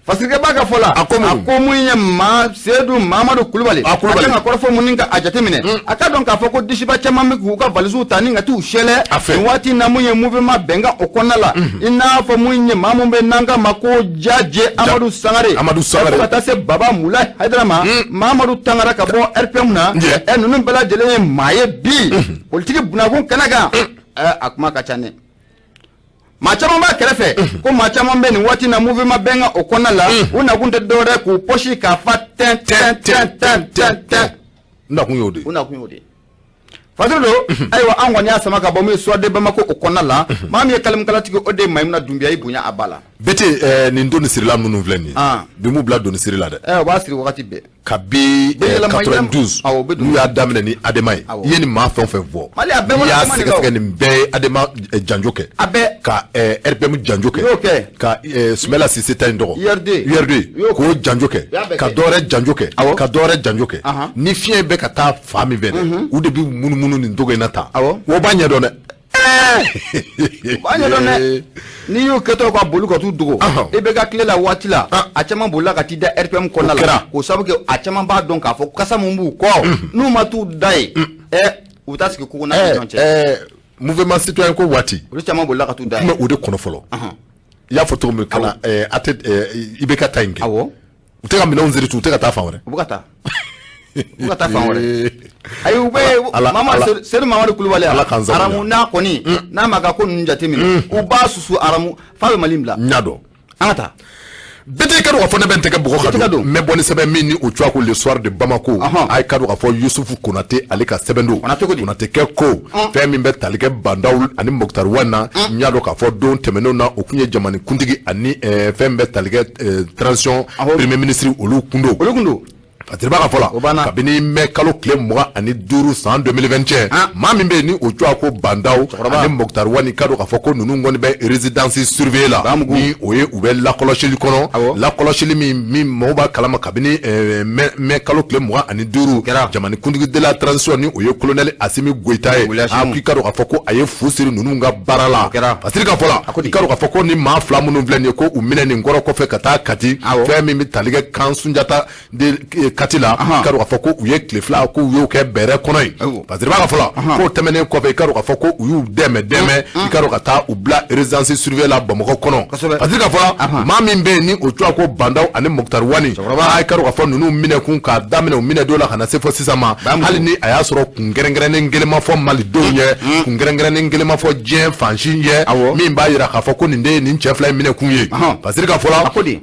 Fatirikɛ b'a ka fɔ la, A ko mun? A ko mun ye maa Seyidu Mamadu Kulubali, A Kulubali. A kan ka kɔrɔfɔ mun ni ka a jateminɛ, a ka dɔn k'a fɔ ko disiba caman bɛ k'u ka valisiw ta ni ka t'u sɛlɛ. A fɛ. Nin waati in na, mun ye mouvement Bɛnkan o kɔnɔna la, i n'a fɔ mun ye maa mun bɛ n'an k'a ma ko Jaje Amadu Sangare, Amadu Sangare. Fo ka taa se Baba Mulayi Hayidara ma, Mamadu Tangara ka bɔ RPM na, ninnu bɛɛ lajɛlen ye maa ye bi politiki bunakun kɛnɛ kan. A kuma ka ca dɛ. Maa caman b'a kɛrɛfɛ ko maa caman bɛ nin waati na mouvement bɛnkan o kɔnɔna la, u nakun tɛ dɔwɛrɛ k'u poche k'a fa tɛn tɛn tɛn tɛn tɛn tɛn. U nakun y'o de ye. U nakun y'o de ye. Fadil don, ayiwa, an kɔni y'a sama ka bɔ min Soir de Bamako o kɔnɔna la, maa min ye kalimukalatigi, o de ye Mayimuna Dunbiya ye, bonya a ba la. Bete, nin doni sirila minnu filɛ nin ye, bi m'u bila doni siri la dɛ. O b'a siri wagati bɛɛ. Kabi Bɛ yɛlɛma 92 Awɔ, u bɛ don. N'u y'a daminɛ ni ADEMA ye, i ye nin maa fɛn o fɛn fɔ, Mali, a bɛɛ n'i bɔra y'a ADEMA de la o. sɛgɛsɛgɛ, nin bɛɛ ye ADEMA janjo kɛ, A bɛɛ. ka RPM janjo kɛ, U y'o kɛ. ka Sumala Sise ta in tɔgɔ URD. URD, U y'o kɛ. k'o janjo kɛ, U y'a bɛɛ ka kɛ. dɔwɛrɛ janjo kɛ, ka dɔwɛrɛ janjo kɛ. Ni fiɲɛ bɛ ka taa fan min fɛ dɛ, u de bɛ munumunu nin togo in na tan. O b'a ɲɛdɔn dɛ. U b'a ɲɛdɔn dɛ. N'i y'u kɛtɔ ka boli ka t'u dogo i bɛ ka tile la waati la, a caman bolila ka t'i da RPM kɔnɔna O la kɛra. K'o sababu kɛ a caman b'a dɔn k'a fɔ kasa mun b'u kɔ, n'u ma t'u da yen, u bɛ taa sigi kogo n'a ni ɲɔgɔn cɛ. Mouvement citoyen ko waati, Olu caman bolila ka t'u da tun yen. bɛ o de kɔnɔ fɔlɔ. I y'a fɔ cogo min ka na a tɛ IBK ta in kɛ, u tɛ ka minɛnw siri, u tɛ ka taa fan wɛrɛ. U bɛ ka taa fan wɛrɛ. Ayi, u bɛ Mama Sedu Mamadu Kulubali, Ala k'an sago ɲa. aramu n'a kɔni n'a ma ka ko ninnu jateminɛ, u b'a susu aramu f'a bɛ Mali in bila. N y'a dɔn. An ka taa. Bete, ka dɔn k'a fɔ ne bɛ n tɛgɛ bɔgɔ I ka tɛgɛ don don. n bɛ bɔ ni sɛbɛn min ni o cogoya ko Le Soir de Bamako. A ye ka dɔn k'a fɔ Yusufu Konate, ale ka sɛbɛn don. Konate ko di? Konate kɛ ko fɛn min bɛ tali kɛ Bandaw ani Moctar Ouane na, n y'a dɔn k'a fɔ don tɛmɛnenw na, o kun ye jamana kuntigi ani fɛn min bɛ tali kɛ transition premier ministre, olu kun don. Olu kun don. Fatiriba ka fɔ la, O banna. kabini mɛ kalo tile 25 san 2021, maa min bɛ yen ni o cogoya ko Bandaw Cɛkɔrɔba. ani Moctar Ouane, ka dɔn k'a fɔ ko ninnu kɔni bɛ résidence surveillée la, Bamugu. ni o ye u bɛ lakɔlɔsili kɔnɔ, lakɔlɔsili min mɔgɔw b'a kalama kabini mɛ kalo tile 25, Kɛra. jamana kuntigi de la transition, ni o ye colonel Asimi Goyita ye, Wuli Asimi. a k'i ka dɔn k'a fɔ ko a ye fu siri ninnu ka baara la. O kɛra. Fasiri ka fɔ la, A ko di? i ka dɔn k'a fɔ ko ni maa fila minnu filɛ nin ye, ko u minɛ nin kɔrɔ kɔfɛ ka taa Kati, fɛn min bɛ tali kɛ kan Sunjata de Kati la, i ka dɔn k'a fɔ ko u ye tile 2 ko u y'o kɛ bɛrɛ kɔnɔ yen. Fasiri b'a ka fɔ la, k'o tɛmɛnen kɔfɛ, i ka dɔn k'a fɔ ko u y'u dɛmɛ dɛmɛ, i ka dɔn ka taa u bila résidence surveillée la Bamakɔ kɔnɔ. Fasiri ka fɔ la, maa min bɛ yen ni o cogoya ko Bandaw ani Moctar Ouane, a ka dɔn k'a fɔ ninnu minɛ kun k'a daminɛ u minɛ don la ka na se fɔ sisan ma, hali ni a y'a sɔrɔ kun kɛrɛnkɛrɛnnen kelen ma fɔ malidenw ye, kun kɛrɛnkɛrɛnnen kelen ma fɔ diɲɛ fan si ye min b'a yira k'a fɔ ko nin de ye nin cɛ fila in minɛ kun ye. Fasiri ka fɔ la, A ko di?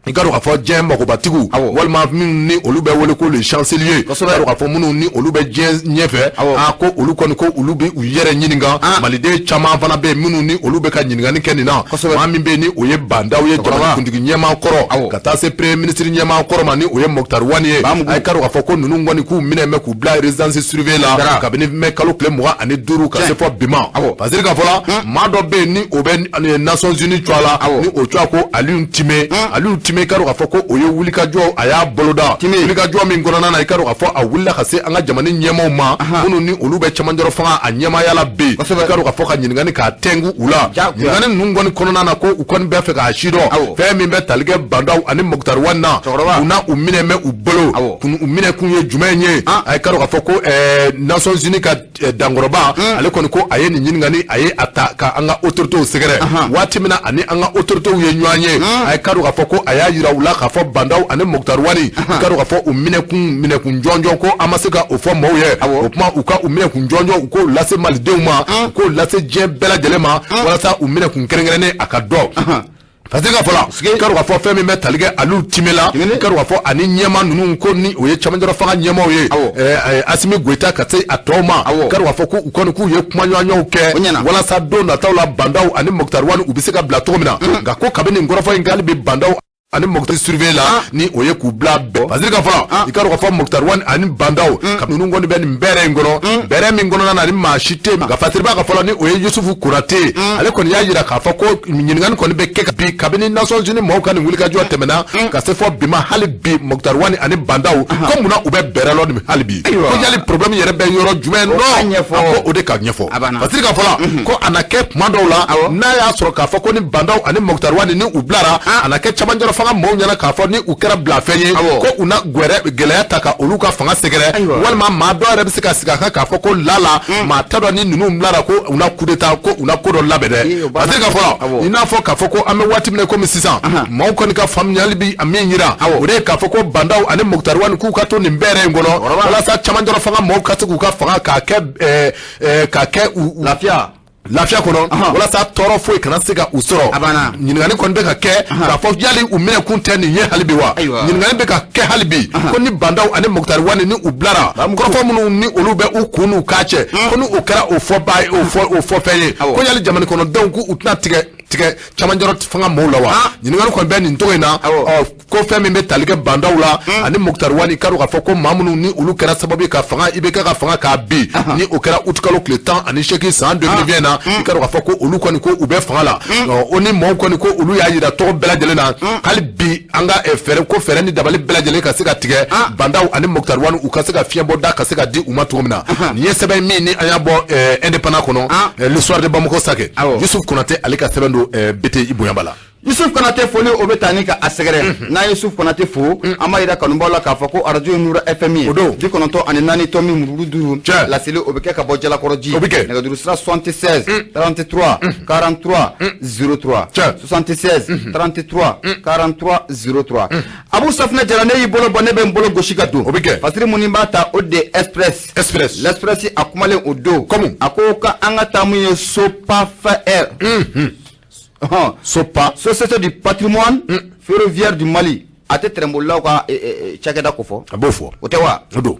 I ka dɔn k'a fɔ diɲɛ magobatigiw walima minnu ni olu bɛ wele ko le chancelier, i ka dɔn k'a fɔ minnu ni olu bɛ diɲɛ ɲɛfɛ, a ko olu kɔni ko olu bɛ u yɛrɛ ɲininka. Maliden caman fana bɛ yen minnu ni olu bɛ ka ɲininkali kɛ nin na. Maa min bɛ yen ni o ye Bandaw ye, jamanakuntigi ɲɛmaa kɔrɔ, ka taa se premier ministre ɲɛmaa kɔrɔ ma, ni o ye Moctar Ouane ye, a ye ka dɔn k'a fɔ ko ninnu kɔni k'u minɛ mɛ k'u bila résidence surveillée la kabini mɛ kalo tile 25 ka se fɔ bi ma. Fasiri ka fɔ la, maa dɔ bɛ yen ni o bɛ Nations Unies cogoya la, ni o cogoya ko Aliou Time. Aliou Time, i ka dɔn k'a fɔ ko o ye wulikajɔ a y'a boloda, wulikajɔ min kɔnɔna na, i ka dɔn k'a fɔ a wulila ka se an ka jamana ɲɛmaaw ma, minnu ni olu bɛ cɛmancɛrɔ fanga a ɲɛmaaya la bi, i ka dɔn k'a fɔ ka ɲininkali k'a tɛngu u la. Diyagoya. Ɲininkali ninnu kɔni kɔnɔna na, ko u kɔni bɛ fɛ k'a sidɔn fɛn min bɛ tali kɛ Bandaw ani Moctar Ouane na, u na u minɛ mɛ u bolo kun, u minɛ kun ye jumɛn ye? A ye ka dɔn k'a fɔ ko Nations Unies ka dankɔrɔba, ale kɔni ko a ye nin ɲininkali, a ye a ta ka an ka autorités sɛgɛrɛ. Waati min na ani an ka autorités ye ɲɔgɔn ye, a ye ka dɔn k'a fɔ ko a y'a yira u la k'a fɔ Bandaw ani Moctar Ouane, i ka dɔn k'a fɔ u minɛkun jɔnjɔn, ko an ma se ka o fɔ maaw ye. O kuma, u ka u minɛkun jɔnjɔn, u k'o lase malidenw ma, u k'o lase diɲɛ bɛɛ lajɛlen ma, walasa u minɛkun kɛrɛnkɛrɛnnen a ka dɔn. Parce que ka fɔ la, i ka dɔn k'a fɔ fɛn min bɛ tali kɛ Aliou Time la, i ka dɔn k'a fɔ ani ɲɛmaa ninnu ko ni o ye cɛmancɛrɔ fanga ɲɛmaaw ye, Asimi Goyita ka se a tɔw ma, i ka dɔn k'a fɔ ko u kɔni k'u ye kumaɲɔgɔnyaw kɛ walasa don nataw la Bandaw ani Moctar Ouane u bɛ se ka bila cogo min na. Nka ko kabini nin kɔrɔfɔ in k'ale bɛ Bandaw ani Moctar surveillée la, ni o ye k'u bila bɛɛ. Parce que ka fɔ la, i ka dɔn k'a fɔ Moctar Ouane ani Bandaw ka ninnu kɔni bɛ nin bɛrɛ in kɔnɔ, bɛrɛ min kɔnɔna na ni maa si tɛ yen. Nka Fasiriba ka fɔ la, ni o ye Yusufu Konate ye, ale kɔni y'a yira k'a fɔ ko ɲininkali kɔni bɛ kɛ bi kabini Nations Unies maaw ka nin wulikajɔ tɛmɛna ka se fɔ bi ma, hali bi Moctar Ouane ani Bandaw, ko munna u bɛ bɛrɛ lɔ nin hali bi? Ko yali problème yɛrɛ bɛ yɔrɔ jumɛn? O ka nɔ ɲɛfɔ. A ko o de ka ɲɛfɔ. A banna. Fasiri ka fɔ la, ko a na kɛ tuma dɔw la, n'a y'a sɔrɔ k'a fɔ ko ni Bandaw ani Moctar Ouane ni u bilara, a na kɛ cɛmancɛrɔ fanga maaw ɲɛna k'a fɔ ni u kɛra bilafɛn ye, ko u na gwɛrɛ gɛlɛya ta ka olu ka fanga sɛgɛrɛ, walima maa dɔw yɛrɛ bɛ se ka sigi a kan k'a fɔ ko lala maa t'a dɔn ni ninnu bilara ko u na coup d'état, ko u na ko dɔ labɛn dɛ. Parce que ka fɔ la, i n'a fɔ k'a fɔ ko an bɛ waati min na komi sisan, maaw kɔni ka faamuyali bi a min yira, o de ye k'a fɔ ko Bandaw ani Moctar Ouane k'u ka to nin bɛrɛ in kɔnɔ walasa cɛmancɛrɔ fanga maaw ka se k'u ka fanga k'a kɛ k'a kɛ u Lafiya. Lafiya kɔnɔ walasa tɔɔrɔ foyi kana se ka u sɔrɔ. A banna. Ɲininkali kɔni bɛ ka kɛ k'a fɔ yali u minɛkun tɛ nin ye hali bi wa? Ɲininkali bɛ ka kɛ hali bi ko ni Ba Ndaw ani Moctar Ouane ni u bilara, kɔrɔfɔ minnu ni olu bɛ u kun n'u kan cɛ, ko ni o kɛra o fɔba ye, o fɔ o fɔfɛn ye, ko yali jamana kɔnɔdenw k'u tɛna tigɛ tigɛ camancɛrɔ fanga maaw la wa? Ɲininkali kɔni bɛ nin cogo in na. Ɔ, ko fɛn min bɛ tali kɛ Ba Ndaw la ani Moctar Ouane, k'a dɔn k'a fɔ ko maa minnu ni olu kɛra sababu ye ka fanga IBK ka fanga k'a bin, ni o kɛra utikalo tile 18 san 2020 na, i k'a dɔn k'a fɔ ko olu kɔni ko u bɛ fanga la. O ni maaw kɔni ko olu y'a jira tɔgɔ bɛɛ lajɛlen na hali bi an ka fɛɛrɛ ko fɛɛrɛ ni dabali bɛɛ lajɛlen ka se ka tigɛ, Ba Ndaw ani Moctar Ouane u ka se ka fiɲɛbɔda ka se ka di u ma cogo min na. Nin ye sɛbɛn min ni an y'a bɔ Indépendant kɔnɔ, Le Soir de Bamako Sake, Yusuf Konate ale ka sɛbɛn don. BT, i bonya b'a la. Yusuf Konate, foli o bɛ taa ni ka a sɛgɛrɛ. N'a Yusuf Konate fo, an b'a yira kanubaw la k'a fɔ ko arajo ye Nura FM ye. O don. 94.5. Tiɲɛ. Laseli o bɛ kɛ ka bɔ Jalakɔrɔji. O bɛ kɛ. Nɛgɛjuru sira 76 33 43 03. Tiɲɛ. 76 33 43 03. Abu Safunɛ Jara, ne y'i bolo bɔ, ne bɛ n bolo gosi ka don. O bɛ kɛ. Fasiri mun b'a ta, o de ye Express. Express. L'Express a kumalen o don. Comme? A ko ka an ka taa mun ye SOPAFR. Ɔhɔn. Sopa. Société du patrimoine ferroviaire du Mali. A tɛ tɛrɛnbolilaw ka cakɛda ko fɔ. A b'o fɔ. O tɛ wa? O don.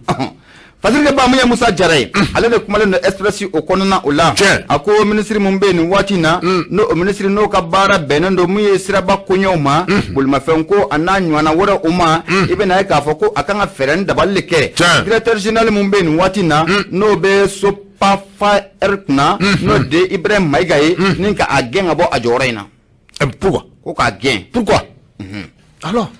Fasirike ba, mun ye Musa Jara ye, ale de kumalen don Express o kɔnɔna o la. A ko minisiri mun bɛ yen nin waati in na, n'o o minisiri n'o ka baara bɛnnen don mun ye siraba koɲɛw ma, bolimafɛn ko a n'a ɲɔgɔnna wɛrɛ o ma, i bɛna ye k'a fɔ ko a kan ka fɛɛrɛ ni dabali de kɛ. Directeur général mun bɛ yen nin waati in na, n'o bɛ SOPAFR kunna, n'o de ye Ibrahim Mayiga ye, ni ka a gɛn ka bɔ a jɔyɔrɔ in na. Pourquoi? Ko k'a gɛn. Pourquoi alors?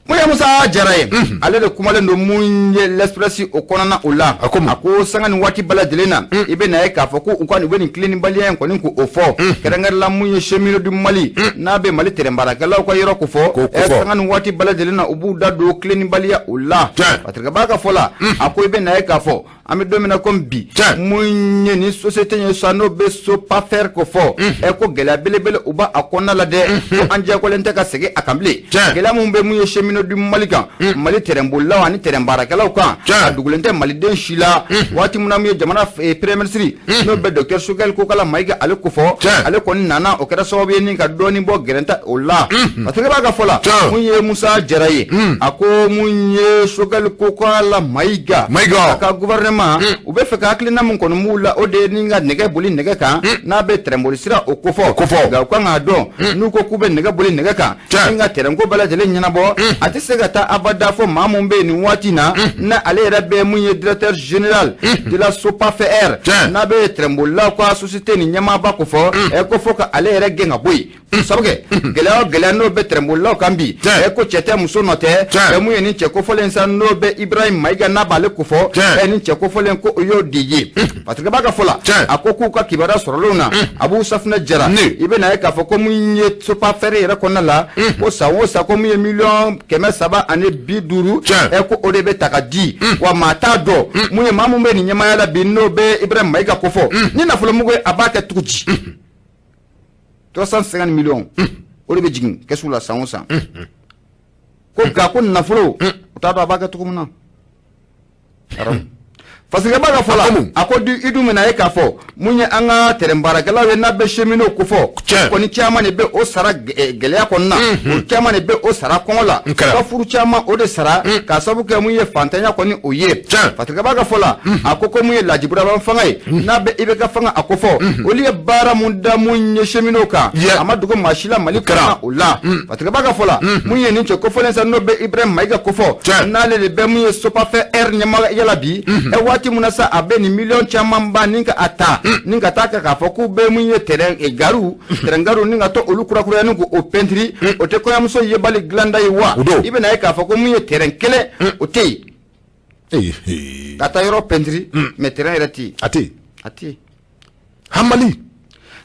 Mun ye Musa Jara ye, ale de kumalen don mun ye L'Express o kɔnɔna o la. A ko mun? A ko sanga ni waati bɛɛ lajɛlen na, i bɛ na ye k'a fɔ ko u ka u bɛ nin tilennibaliya in kɔni k'o fɔ, kɛrɛnkɛrɛnla mun ye cheminots du Mali, n'a bɛ Mali tɛrɛnbaarakɛlaw ka yɔrɔ ko fɔ. K'o ko fɔ. Sanga ni waati bɛɛ lajɛlen na, u b'u da don tilennibaliya o la. Patrick b'a ka fɔ la, a ko i bɛ na ye k'a fɔ an bɛ don min na komi bi, mun ye nin société ye sa, n'o bɛ SOPAFR ko fɔ, ko gɛlɛya belebele u b'a a kɔnɔna la dɛ, ko an diyagolen tɛ ka segin a kan bilen. Gɛlɛya mun bɛ mun ye cheminots du Mali kan, Mali tɛrɛnbolilaw ani tɛrɛnbaarakɛlaw kan, a dugulen tɛ maliden si la. Waati min na mun ye jamana premier ministre, n'o bɛ docteur Choguel Kokala Mayiga ale ko fɔ, ale kɔni nana, o kɛra sababu ye ni ka dɔɔnin bɔ gɛrɛnta o la. Parce que b'a ka fɔ la, mun ye Musa Jara ye, a ko mun ye Choguel Kokala Mayiga Mayiga. a ka gouvernement, u bɛ fɛ ka hakilina min kɔni b'u la, o de ye ni ka nɛgɛ boli nɛgɛ kan, n'a bɛ tɛrɛnboli sira o kofɔ. Kofɔ. Nka u kan k'a dɔn, n'u ko k'u bɛ nɛgɛ boli nɛgɛ kan ni ka tɛrɛnko bɛɛ lajɛlen ɲɛnabɔ, a tɛ se ka taa abada fɔ maa mun bɛ yen nin waati in na, na ale yɛrɛ bɛ mun ye directeur général de la SOPAFR, n'a bɛ tɛrɛnbolilaw ka société ni ɲɛmaaba ko fɔ, ko fɔ ka ale yɛrɛ gɛn ka bɔ yen. Sabu kɛ gɛlɛya o gɛlɛya n'o bɛ tɛrɛnbolilaw kan bi, ko cɛ tɛ muso nɔ tɛ. Mun ye nin cɛ kofɔlen sa, n'o bɛ Ibrahim Mayiga, n'a b'ale ko fɔ, nin cɛ kofɔlen ko o y'o de ye. Parce que b'a ka fɔ la, a ko k'u ka kibaruya sɔrɔlenw na, Abu Safunɛ Jara, i bɛ na ye k'a fɔ ko mun ye SOPAFR yɛrɛ kɔnɔna la, ko san o san ko mun ye 350 miliyɔn, ko o de bɛ ta ka di wa. Maa t'a dɔn mun ye maa mun bɛ nin ɲɛmaaya la bi, n'o bɛ Ibrahim Mayiga ko fɔ, ni nafolomugu ye, a b'a kɛ cogo di? 350 millions o de bɛ jigin kɛsu la san o san, ko nka ko nafolo u t'a dɔn a b'a kɛ cogo min na. Parce que b'a ka fɔ la, a ko i dun bɛna ye k'a fɔ mun ye an ka tɛrɛn baarakɛlaw ye, n'a bɛ cheminots ko fɔ, kɔni caman de bɛ o sara gɛlɛya kɔnɔna, o caman de bɛ o sara kɔngɔ la, ka furu caman o de sara k'a sababu kɛ mun ye fantanya kɔni o ye. Parce que b'a ka fɔ la, a ko ko mun ye lajiburaban fanga ye, n'a bɛ IBK fanga a ko fɔ, olu ye baara mun da mun ye cheminots kan, a ma dogo maa si la Mali kɔnɔ o la. Parce que b'a ka fɔ la, mun ye nin cɛ kofɔlen sa, n'o bɛ Ibrahim Mayiga ko fɔ, n'ale de bɛ mun ye SOPAFR ɲɛmaaya la bi, waati mun na sa a bɛ nin miliyɔn caman ba ni ka a ta ni ka taa kɛ k'a fɔ k'u bɛ mun ye terrain gariw, terrain gariw, ni ka to olu kurakuraya ni k'o pɛntiri, o tɛ kɔɲɔmuso yebali dilanda ye wa? I bɛna ye k'a fɔ ko mun ye terrain kelen o tɛ yen ka taa yɔrɔ pɛntiri, mais terrain yɛrɛ tɛ yen. A tɛ yen. A tɛ yen. Hamali.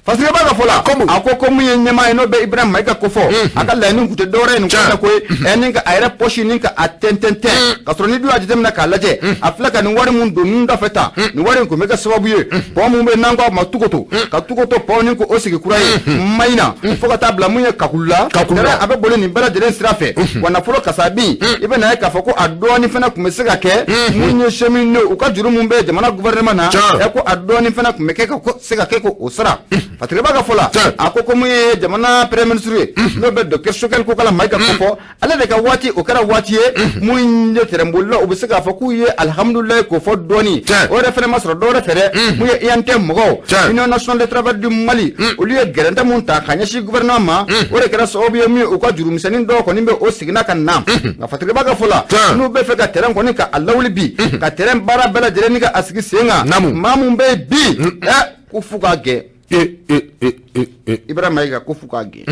Fasirikɛba ka fɔ la, a ko ko mun ye ɲɛmaa ye, n'o bɛ Ibrahim Mayiga ko fɔ, a ka laɲini tun tɛ dɔwɛrɛ ye nin ko in na koyi, ni ka a yɛrɛ pɔsi ni ka a tɛntɛntɛn, ka sɔrɔ ni dun y'a jateminɛ k'a lajɛ, a filɛ ka nin wari mun don nun da fɛ tan, nin wari in tun bɛ kɛ sababu ye pɔn mun bɛ n'an ko a ma Tukoto, ka Tukoto pɔn ni k'o sigi kura ye Mayina fo ka taa bila mun ye Kakulula, a bɛ boli nin bɛɛ lajɛlen sira fɛ. Wa nafolo kasabi, i bɛ na ye k'a fɔ ko a dɔɔnin fana tun bɛ se ka kɛ mun ye cheminot u ka juru mun bɛ jamana gouvernement na, ko a dɔɔnin fana tun bɛ kɛ ka se ka kɛ k'o sara. Fasirikɛba ka fɔ la, a ko ko mun ye jamana premier ministre ye, n'o bɛ docteur Choguel Kokala Mayiga ko fɔ, ale de ka waati o kɛra waati ye mun ye tɛrɛnbolila u bɛ se k'a fɔ k'u ye alihamudulilayi k'o fɔ dɔɔni. O yɛrɛ fana ma sɔrɔ dɔwɛrɛ fɛ dɛ, mun ye UNTM mɔgɔw, Union nationale des travailleurs du Mali, olu ye gɛrɛntɛ mun ta ka ɲɛsin gouvernement ma, o de kɛra sababu ye mun ye u ka jurumisɛnnin dɔw kɔni bɛ o seginna ka na. Nka Fasirikɛba ka fɔ la, n'u bɛ fɛ ka terrain kɔni ka a lawuli bi, ka terrain baara bɛɛ lajɛlen ni ka a sigi sen kan, maa mun bɛ yen bi, ko f'u k'a gɛn. Ibrahim Mayiga ko f'u k'a gɛn,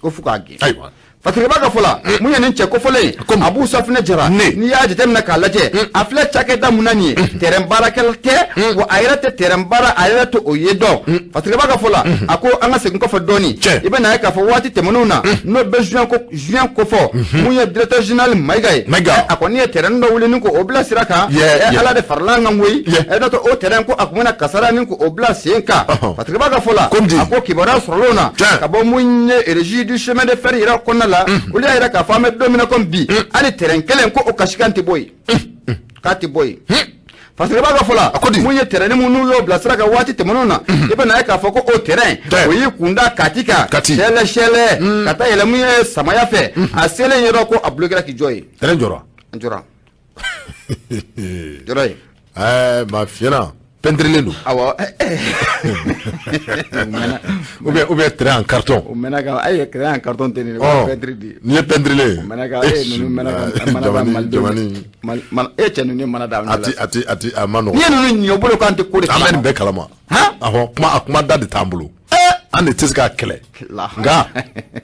ko f'u k'a gɛn. Ayiwa. Fasirikɛba ka fɔ la, mun ye nin cɛ kofɔlen ye, Abu Safinɛ Jara, n'i y'a jateminɛ k'a lajɛ, a filɛ cakɛda mun na nin ye, terrain baarakɛla tɛ, wa a yɛrɛ tɛ terrain baara, a yɛrɛ tɛ o ye dɔn. Fasirikɛba ka fɔ la, a ko an ka segin kɔfɛ dɔɔni, i bɛ na ye k'a fɔ waati tɛmɛnenw na, n'o bɛ juin ko juin kofɔ, mun ye directeur général Mayiga ye, a kɔni ye terrain dɔ wuli ni k'o bila sira kan, Ala de farala an kan koyi. N'o tɛ o terrain ko a tun bɛna kasara ni k'o bila sen kan. Fasirikɛba ka fɔ la, a ko kibaruya sɔrɔlenw na ka bɔ mun ye régie du chemin de fer yɛrɛ kɔnɔna la, olu y'a yira k'a fɔ an bɛ don min na komi bi, hali terrain kelen ko o kasikan tɛ bɔ yen, k'a tɛ bɔ yen. Fasirikɛba ka fɔ la, mun ye terrain mun n'u y'o bila sira kan waati tɛmɛnenw na, i bɛ na ye k'a fɔ ko o terrain o y'i kunda Kati kan, sɛlɛ sɛlɛ ka taa yɛlɛ mun ye samaya fɛ, a selen yɔrɔ ko a bloquera k'i jɔ yen. Terrain jɔra. Jɔra, jɔra yen. Ɛɛ, maa fiɲɛna pɛntirilen don. Awɔ. Ou bien terrain en carton. O mɛnna ka, ayi, terrain en carton tɛ nin ye, o ye peinture de ye. Nin ye pɛntirilen ye. O mɛnna ka, e ninnu mɛnna ka mana da Malidenw. E cɛ, ninnu ye mana da. A ti a ti a ti a ma nɔgɔn. N'i ye ninnu ɲɔ bolo k'an tɛ ko de kalama. An bɛ nin bɛɛ kalama. Awɔ, kuma a kuma da de t'an bolo. An de tɛ se k'a kɛlɛ. Nka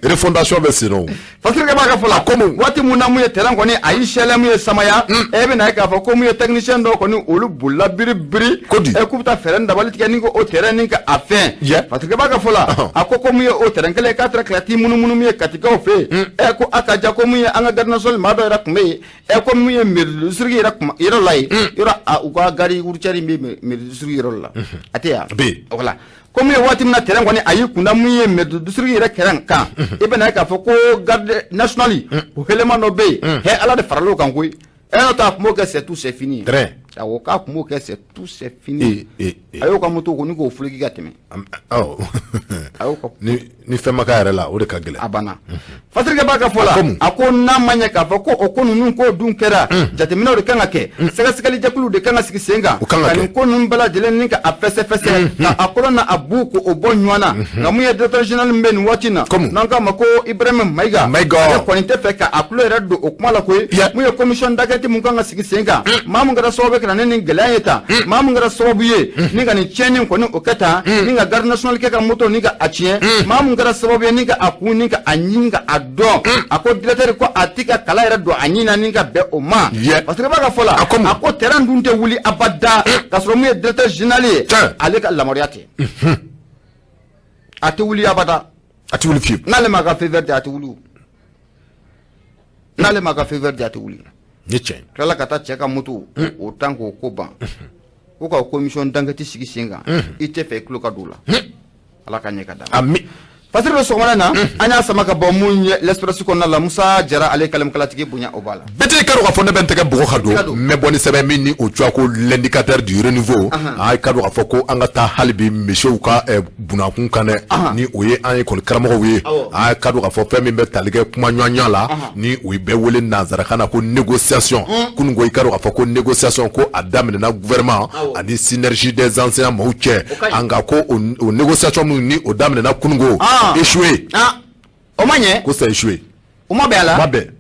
refondation bɛ sen o. Fasirikɛ b'a ka fɔ la, komi waati mun na mun ye terrain kɔni a y'i sɛlɛ mun ye samaya, e bɛ na ye k'a fɔ ko mun ye technicien dɔw kɔni, olu bolila biri biri. Ko di? K'u bɛ taa fɛɛrɛ dabali tigɛ ni ko o terrain ni ka a fɛn. Fasirikɛ b'a ka fɔ la, a ko ko mun ye o terrain kelen k'a taara tila munumunu mun ye Katikaw fɛ yen. Ko a ka ja ko mun ye an ka garde nationale maa dɔ yɛrɛ tun bɛ yen. Ko mun ye mairie district yɛrɛ kuma yɔrɔ la yen. Yɔrɔ u ka garde routière bɛ mairie district yɔrɔ la. A tɛ yan. Voilà. Ko mun ye waati min na terrain kɔni a y'i kunda mun ye mairie district yɛrɛ kɛrɛn kan, i bɛ na ye k'a fɔ ko garde nationale o élément dɔ bɛ yen, hɛ, Ala de faral'o kan koyi. N'o tɛ a tun b'o kɛ, c'est tout, c'est fini. Terrain. Awɔ, k'a tun b'o kɛ, c'est tout, c'est fini. A y'o ka moto ko ni k'o fuleki ka tɛmɛ. A y'o ka. Ni fɛn ma k'a yɛrɛ la, o de ka gɛlɛn. A banna. Fasirikɛ b'a ka fɔ la, a ko n'a ma ɲɛ k'a fɔ ko o ko ninnu ko dun kɛra, jateminɛw de kan ka kɛ, sɛgɛsɛgɛli jɛkuluw de kan ka sigi sen kan ka nin ko ninnu bɛɛ lajɛlen ni ka a fɛsɛfɛsɛ, ka a kɔlɔn na a bu ko o bɔ ɲɔgɔn na. Nka mun ye directeur général min bɛ nin waati in na, n'an k'a ma ko Ibrahim Mayiga, ale kɔni tɛ fɛ ka a tulo yɛrɛ don o kuma la koyi. Mun ye commission d'enquête mun kan ka sigi sen kan, maa mun kɛra sababu ye ka na ni nin gɛlɛya ye tan, maa mun kɛra sababu ye ni ka nin tiɲɛni kɔni o kɛ tan, ni ka garde nationale kɛ ka moto ni ka a tiɲɛ, maa mun kɛra sababu ye ni ka a kun ni ka a ɲini ka a dɔn, a ko directeur ko a ti ka kala yɛrɛ don a ɲin na ni ka bɛn o ma. Parce que b'a ka fɔ la, a ko terrain dun tɛ wuli abada k'a sɔrɔ mun ye directeur général ye, ale ka lamaruya tɛ, a tɛ wuli abada. A tɛ wuli fiyewu. N'ale ma ka feu vert di, a tɛ wuli. N'ale ma ka feu vert di, a tɛ wuli. Ni tiɲɛ. Tilala ka taa cɛ ka moto o tan k'o ko ban, ko ka commission d'enquête sigi sen kan, i tɛ fɛ i tulo ka don o la. Ala ka ɲɛ ka d'a ma. Ami. Fasiri bɛ sɔgɔmada na, an y'a sama ka bɔ mun ye L'Express kɔnɔna la, Musa Jara ale kalamkalatigi bonya o b'a la. Bɛɛ ka dɔn k'a fɔ ne bɛ n tɛgɛ bɔgɔ ka don, n bɛ bɔ ni sɛbɛn min ni o cogoya ko L'indicateur du renouveau. A ka dɔn k'a fɔ ko an ka taa hali bi misiw ka bunakun kan dɛ, ni o ye an école karamɔgɔw ye. A ka dɔn k'a fɔ fɛn min bɛ tali kɛ kuma ɲɔgɔnya la, ni o bɛ wele nanzarakan na ko négociation. Kunun ko i ka dɔn k'a fɔ ko négociation ko a daminɛna gouvernement ani synergie des enseignants maaw cɛ. Nka ko o négociation min ni o daminɛna kunun ko échoué. O ma ɲɛ. Ko c'est échoué. O ma bɛn a la. O ma bɛn.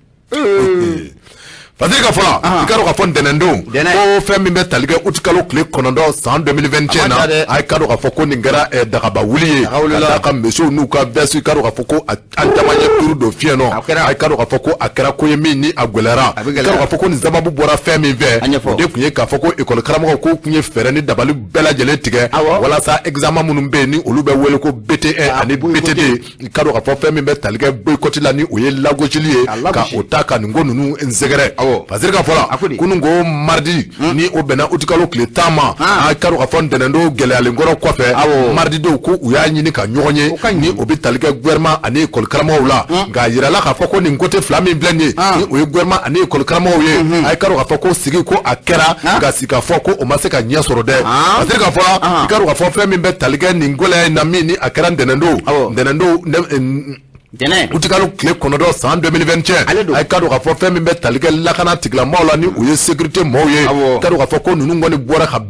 Parce ka fɔ i ka dɔn k'a fɔ ntɛnɛndon ko fɛn min bɛ tali kɛ utikalo tile 9 san 2021 na, a ka dɔn k'a fɔ ko nin kɛra dagaba wuli ye ka d'a kan misiw n'u ka veste, i ka dɔn k'a fɔ ko a caman ye turu don fiɲɛ nɔ. A ka dɔn k'a fɔ ko a kɛra ko ye min ni a gɛlɛyara. I ka dɔn k'a fɔ ko nin sababu bɔra fɛn min fɛ, o de tun ye k'a fɔ ko école karamɔgɔw k'u tun ye fɛɛrɛ ni dabali bɛɛ lajɛlen tigɛ walasa examen minnu bɛ yen ni olu bɛ wele ko BT1 ani BT2, i ka dɔn k'a fɔ fɛn min bɛ tali kɛ boycott la, ni o ye lagosili ye, ka o ta ka nin ko ninnu sɛgɛrɛ. Parce que ka fɔ la, kunun ko mardi, ni o bɛnna utikalo tile 10 ma, a ka dɔn k'a fɔ ntɛnɛndon gɛlɛyalen kɔrɔ kɔfɛ, mardi don ko u y'a ɲini ka ɲɔgɔn ye, ni o bɛ tali kɛ gouvernement ani école karamɔgɔw la. Nka a yirala k'a fɔ ko nin côté fila min filɛ nin ye, ni o ye gouvernement ani école karamɔgɔw ye, a ka dɔn k'a fɔ ko sigi ko a kɛra, nka sigi ka fɔ ko o ma se ka ɲɛ sɔrɔ dɛ. Parce que ka fɔ la, i ka dɔn k'a fɔ fɛn min bɛ tali kɛ nin gɛlɛya in na, min ni a kɛra ntɛnɛndon utikalo tile 9 san 2021, a ka dɔn k'a fɔ fɛn min bɛ tali kɛ lakana tigilamaaw la, ni o ye sécurité maaw ye, ka dɔn k'a fɔ ko ninnu kɔni bɔra ka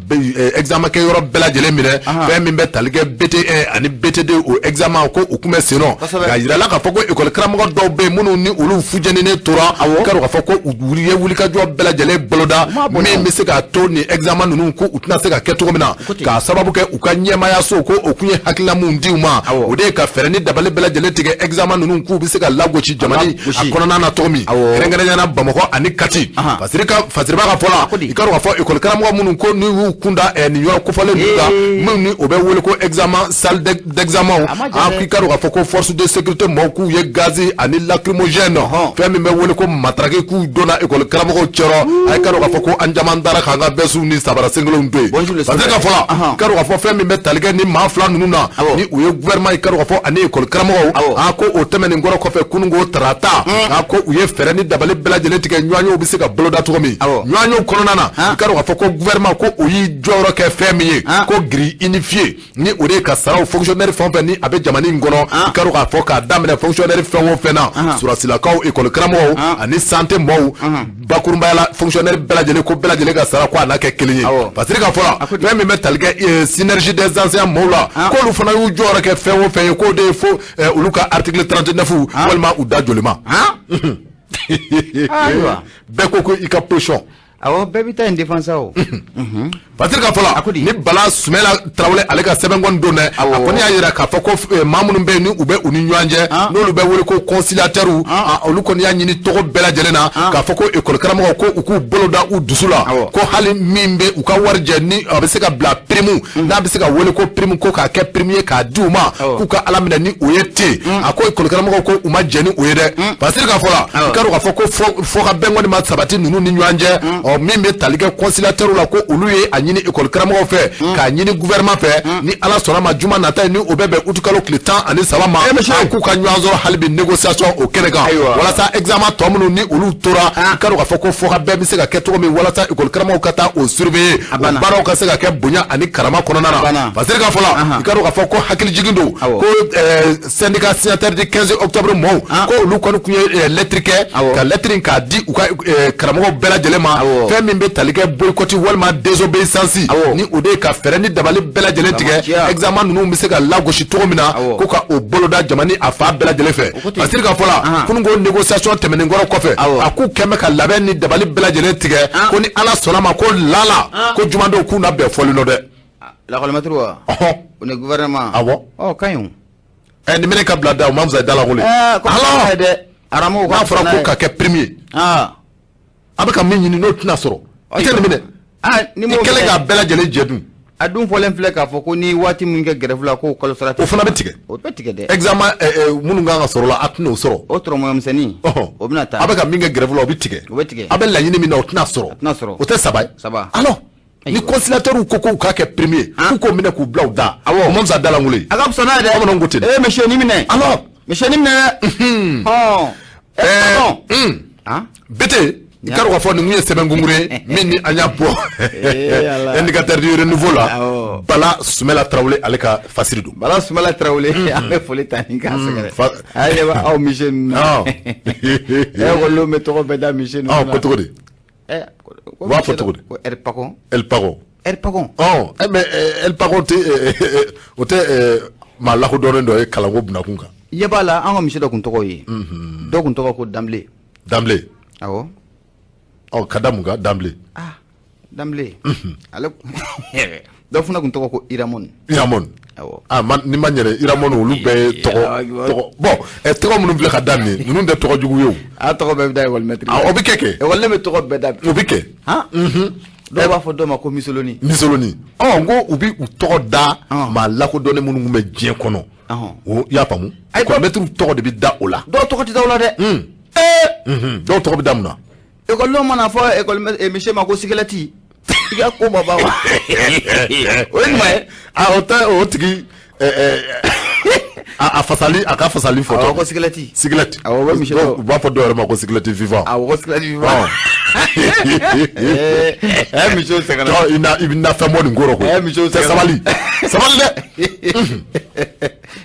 examen kɛ yɔrɔ bɛɛ lajɛlen minɛ. Fɛn min bɛ tali kɛ BT1 ani BT2, o examen ko u kun bɛ sen nɔ. Nka yirala k'a fɔ ko école karamɔgɔ dɔw bɛ yen minnu ni olu fujeninen tora, ka dɔn k'a fɔ ko u ye wulikajɔ bɛɛ lajɛlen boloda min bɛ se k'a to nin examen ninnu ko u tɛna se ka kɛ cogo min na, k'a sababu kɛ u ka ɲɛmaayaso ko o kun ye hakilina mun di u ma, o de ye ka fɛɛrɛ ni dabali bɛɛ lajɛlen tigɛ examen ninnu k'u bɛ se ka lagosi jamana a kɔnɔna na cogo min, kɛrɛnkɛrɛnnenya la Bamakɔ ani Kati. Fasiriba ka fɔ la, i ka dɔn k'a fɔ école karamɔgɔ minnu ko n'u y'u kun da nin yɔrɔ kofɔlen ninnu kan, minnu ni o bɛ wele ko examen, salle d'examen, a k'i ka dɔn k'a fɔ ko force de sécurité maaw k'u ye gazi ani lacrymogène, fɛn min bɛ wele ko matraque, k'u donna école karamɔgɔw cɛrɔ. A ye ka dɔn k'a fɔ ko an caman taara k'an ka vestew ni sabara senkelenw to yen. Parce que ka fɔ la, i ka dɔn k'a fɔ fɛn min bɛ tali kɛ ni maa fila ninnu na, ni u ye gouvernement, i ka dɔn k'a fɔ ani école karamɔgɔw, a ko o tɛmɛnen kɔrɔ kɔfɛ, kunun ko tarata, a ko u ye fɛɛrɛ ni dabali bɛɛ lajɛlen tigɛ ɲɔgɔnyew bɛ se ka boloda cogo min. Ɲɔgɔnyew kɔnɔna na, i ka dɔn k'a fɔ ko gouvernement ko o y'i jɔyɔrɔ kɛ fɛn min ye, ko grille unifiée, ni o de ye ka saraw fonctionnaire fɛn o fɛn ni a bɛ jamana in kɔnɔ, i ka dɔn k'a fɔ k'a daminɛ fonctionnaire fɛn o fɛn na, sɔrɔdasilakaw, école karamɔgɔw ani santé maaw, bakurunbaya la fonctionnaire bɛɛ lajɛlen, ko bɛɛ lajɛlen ka sara ko a n'a kɛ kelen ye. Parce que ka fɔ la, fɛn min bɛ tali kɛ synergie des enseignants maaw la, k'olu fana y'u jɔyɔrɔ kɛ fɛn o fɛn ye, k'o de ye fo olu ka article 39 walima u da joli ma. Bɛɛ ko i ka position. Awɔ, bɛɛ bɛ taa yen défense o. Parce que ka fɔ la, ni Bala Sumala Tarawele ale ka sɛbɛn kɔni don dɛ, a kɔni y'a jira k'a fɔ ko maa minnu bɛ yen ni u bɛ u ni ɲɔgɔn cɛ, n'olu bɛ wele ko conciliateurs, olu kɔni y'a ɲini tɔgɔ bɛɛ lajɛlen na k'a fɔ ko école karamɔgɔw ko u k'u bolo da u dusu la, ko hali min bɛ u ka wari jɛ, ni a bɛ se ka bila prime, n'a bɛ se ka wele ko prime, ko k'a kɛ prime ye k'a di u ma, k'u ka Ala minɛ ni o ye ten. A ko école karamɔgɔw ko u ma jɛn ni o ye dɛ. Parce que ka fɔ la, i ka dɔn k'a fɔ ko fɔ ka bɛn kɔni ma sabati ninnu ni ɲɔgɔn cɛ. Ɔ, min bɛ tali kɛ conciliateurs la, ko olu ye a ɲini école karamɔgɔw fɛ k'a ɲini gouvernement fɛ, ni Ala sɔnna ma, juma nata ye, ni o bɛ bɛn utikalo tile 13 ma, an k'u ka ɲɔgɔn sɔrɔ hali bi négociation o kɛnɛ kan, walasa examen tɔ minnu ni olu tora, i ka dɔn k'a fɔ ko fɔ ka bɛn bɛ se ka kɛ cogo min, walasa école karamɔgɔw ka taa o surveiller, o baaraw ka se ka kɛ bonya ani karama kɔnɔna na. Parce que ka fɔ la, i ka dɔn k'a fɔ ko hakilijigin don ko syndicat signataire du 15 octobre mɔɔw, ko olu kɔni tun ye lettre kɛ, ka lettre in k'a di u ka karamɔgɔw bɛɛ lajɛlen ma, fɛn min bɛ tali kɛ boycott walima désobéissance, ni o de ye ka fɛɛrɛ ni dabali bɛɛ lajɛlen tigɛ examen ninnu bɛ se ka lagosi cogo min na, ko ka o boloda jamana a fa bɛɛ lajɛlen fɛ. Parce que ka fɔ la, kunun ko négociation tɛmɛnen kɔrɔ kɔfɛ, a k'u kɛn bɛ ka labɛn ni dabali bɛɛ lajɛlen tigɛ, ko ni Ala sɔnna ma, ko lala ko jumadenw k'u na bɛn fɔli nɔ dɛ. Lakɔlimɛtiri wa? O ni gouvernement. Awɔ. Ɔ, ka ɲi o. Ɛ, nin bɛ ne ka bila da o ma fisaya da la ko le. Alors dɛ, aramu. N'a fɔra ko ka kɛ prime ye. A bɛ ka min ɲini, n'o tɛna sɔrɔ, i tɛ nin minɛ. Ni i kɛlen k'a bɛɛ lajɛlen jɛ dun. A dun fɔlen filɛ k'a fɔ ko ni waati min kɛ grève la, k'o kalo sara. O fana bɛ tigɛ. O bɛ tigɛ dɛ. Examen minnu kan ka sɔrɔ la, a tɛna o sɔrɔ. O tɔrɔmɔɲɔmisɛnnin. O bɛna taa. A bɛ ka min kɛ grève la, o bɛ tigɛ. O bɛ tigɛ. A bɛ laɲini min na, o tɛna sɔrɔ. O tɛna sɔrɔ. O tɛ saba ye. Saba. Alors ni conciliateurs ko k'u k'a kɛ prime ye, k'u k'o minɛ k'u bila u da. Awɔ. O ma fisa da lankolon ye. A ka fisa n'a ye dɛ. Bamananw ko ten. Ee, monsieur, nin minɛ. Alors. Monsieur, nin minɛ dɛ. Hɔn. Ɛɛ. Bete, i ka dɔn k'a fɔ nin kun ye sɛbɛn kunkurun ye min ni an y'a bɔ Indicateur du Renouveau la, Bala Sumala Tarawele ale ka fasiri don. Bala Sumala Tarawele, an bɛ foli ta ni k'a sɛgɛrɛ. A ɲɛ bɛ aw monsieur ninnu na. E ekɔlidenw bɛ tɔgɔ bɛɛ da monsieur ninnu na. Ko cogo di? U b'a fɔ cogo di? Ko El Pagon. El Pagon. El Pagon. Ɔ, mais El Pagon tɛ, o tɛ maa lakodɔnnen dɔ ye kalanko bunakun kan. I ɲɛ b'a la, an ka misi dɔ kun tɔgɔ ye. Dɔ kun tɔgɔ ko Danbile. Danbile. Awɔ. Ɔ, ka da mun kan? Danbilen. Ah, Danbilen, ale dɔ fana tun tɔgɔ ko Iramɔni. Iramɔni. Awɔ. Ah, ni ma ɲɛrɛ, Iramɔni, olu bɛɛ ye tɔgɔ tɔgɔ. Bon, tɔgɔ minnu filɛ ka da nin ye, ninnu tɛ tɔgɔ jugu ye o. A tɔgɔ bɛɛ bɛ da école maître. Ah, o bɛ kɛ kɛ. École bɛ tɔgɔ bɛɛ da. O bɛ kɛ. Han, dɔw b'a fɔ dɔw ma ko Misoloni. Misoloni. Ɔ, n ko u bɛ u tɔgɔ da maa lakodɔnnen minnu tun bɛ diɲɛ kɔnɔ. O i y'a faamu? École maître tɔgɔ de bɛ da o la. Dɔw tɔgɔ tɛ da o la dɛ. Dɔw tɔgɔ bɛ da mun na? École mana fɔ école monsieur ma ko sigɛlɛti, i ka ko ma ban wa? O ye jumɛn ye? Ah, o tɛ o tigi a fasali, a ka fasali fɔ. Awɔ, ko sigɛlɛti. Sigɛlɛti. Awɔ, o bɛ monsieur dɔw. U b'a fɔ dɔw yɛrɛ ma ko sigɛlɛti vivant. Awɔ, ko sigɛlɛti vivant. Ɛ, monsieur sɛgɛnna. I na, i bɛ na fɛn bɔ nin ko rɔ koyi. Ɛ, monsieur sɛgɛnna. Sabali, sabali dɛ.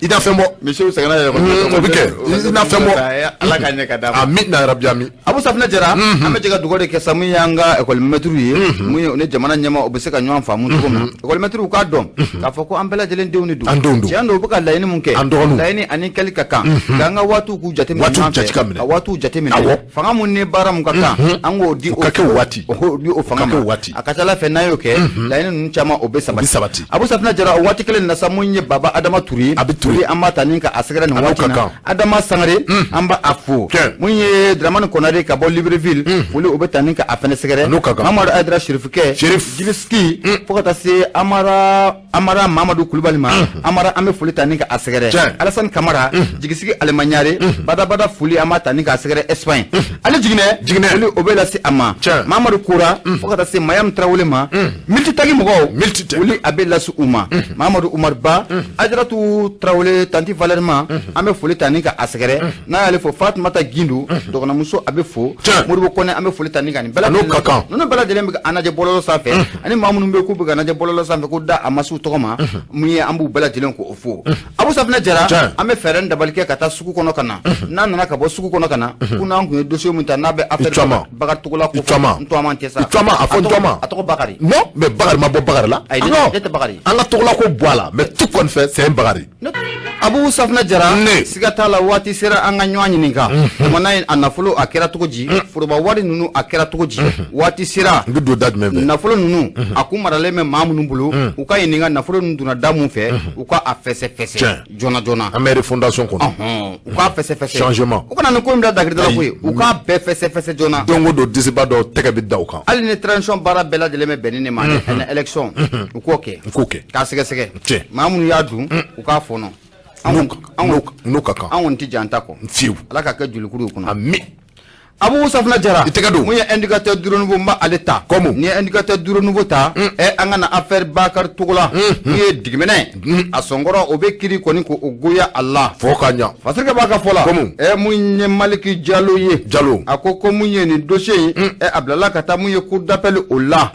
I na fɛn bɔ. Monsieur sɛgɛnna yɛrɛ. O bɛ kɛ, i na fɛn bɔ. Ala ka ɲɛ ka d'a ma. Amina yarabi, ami. Abu Safinɛ Jara, an bɛ jɛ ka dugawu de kɛ sa mun y'an ka école maître ye, mun ye ni jamana ɲɛmaa, o bɛ se ka ɲɔgɔn faamu cogo min na. École maître k'a dɔn k'a fɔ ko an bɛɛ lajɛlen denw de don. An denw don. Tiɲɛ don, u bɛ ka laɲini mun kɛ. An dɔgɔninw. Laɲini ani kɛli ka kan. K'an ka waatiw k'u jateminɛ ɲɔgɔn fɛ. Ka waatiw jateminɛ. Fanga mun ni baara mun ka kan, an k'o di o ka kɛ o waati. O k'o di o fanga ma. Waati. A ka ca Ala fɛ, n'an y'o kɛ, laɲini ninnu caman o bɛ sabati. Sabati. Abu Safinɛ Jara, o waati kelen na sa, mun ye Baba Adama Ture ye. A bɛ Ture. An b'a ta ni ka a sɛgɛrɛ nin waati na. Adama Sangare, an b'a fo. Mun ye Dramani Konare ka bɔ Libreville, foli o bɛ ta ni ka a fɛnɛ sɛgɛrɛ. Mamadu Ayidara Sherifukɛ. Sherif. Jibiski, fo ka taa se Amara Amara Mamadu Kulubali ma. Amara, an bɛ foli ta ni ka a sɛgɛrɛ. Alassane Kamara, Jigisigi Alemaɲare, badabada foli an b'a ta ni ka a sɛgɛrɛ Espagne. Ale Jiginɛ, Jiginɛ, foli o bɛ lase a ma. Mamadu Kora, fo ka taa se Mayam Tarawele ma. Milititagi mɔgɔw, foli a bɛ lase u ma. Mamadu Umar Ba, Ajaratu Tarawele, tanti Valère ma, an bɛ foli ta ni ka a sɛgɛrɛ. N'a y'ale fo, Fatumata Gindo, dɔgɔnɔmuso, a bɛ fo. Modibo Kɔnɛ, an bɛ foli ta ni ka nin bɛɛ lajɛlen. Ninnu bɛɛ lajɛlen bɛ ka an lajɛ bɔlɔlɔ sanfɛ, ani maa minnu bɛ k'u bɛ ka lajɛ bɔlɔlɔ sanfɛ ko da a ma s'u tɔgɔ ma, mun ye, an b'u bɛɛ lajɛlen k'o fo. Abu Safinɛ Jara, an bɛ fɛɛrɛ ni dabali kɛ ka taa sugu kɔnɔ ka na. N'an nana ka bɔ sugu kɔnɔ ka na, ko n'an tun ye dossier min ta n'a bɛ affaire Bakari Togola ko fɔ, n tɔgɔma tɛ sa. I tɔgɔma, a fɔ n tɔgɔma. A tɔgɔ Bakari. Non, mais Bakari ma bɔ Bakari la. Ayi, ne tɛ Bakari. An ka Togola ko bɔ a la, mais tout compte fait, c'est un Bakari. Abu Safinɛ Jara, siga t'a la, waati sera an ka ɲɔgɔn ɲininka. Jamana in a nafolo a kɛra cogo di? Foroba wari ninnu a kɛra cogo di? Waati sera. N bɛ don da jumɛn fɛ? Nafolo ninnu a kun maralen bɛ maa minnu bolo, u ka ɲininka nafolo ninnu donna da mun fɛ, u ka a fɛsɛ-fɛsɛ joona joona. An bɛ refondation kɔnɔ. U k'a fɛsɛ-fɛsɛ. Changement. U kana nin ko in bila dagirida la koyi, u k'a bɛɛ fɛsɛ-fɛsɛ joona. Don o don disiba dɔw tɛgɛ bɛ da u kan. Hali ni transition baara bɛɛ lajɛlen bɛ bɛn ni nin ma ani élection, u k'o kɛ. U k'o kɛ. K'a sɛgɛsɛgɛ. Maa minnu y'a dun, u k'a fɔnɔ. N'o ka kan. An kɔni tɛ jan ta kɔ. Fiyewu. Ala ka kɛ jolikuru kɔnɔ. Ami. Abu Safinɛ Jara, i tɛgɛ don. Mun ye indicateur du renouveau, n b'ale ta. Comme. Ni ye indicateur du renouveau ta, ɛ, an ka na affaire Bakari Togola. Mun ye Digiminɛ, a sɔnkɔrɔ o bɛ kiiri kɔni k'o goya a la. Fo ka ɲa. Fasirikɛ b'a ka fɔ la. Comme. Ɛ, mun ye Maliki Jalo ye. Jalo. A ko ko mun ye nin dossier in, ɛ, a bilala ka taa mun ye cour d'appel o la.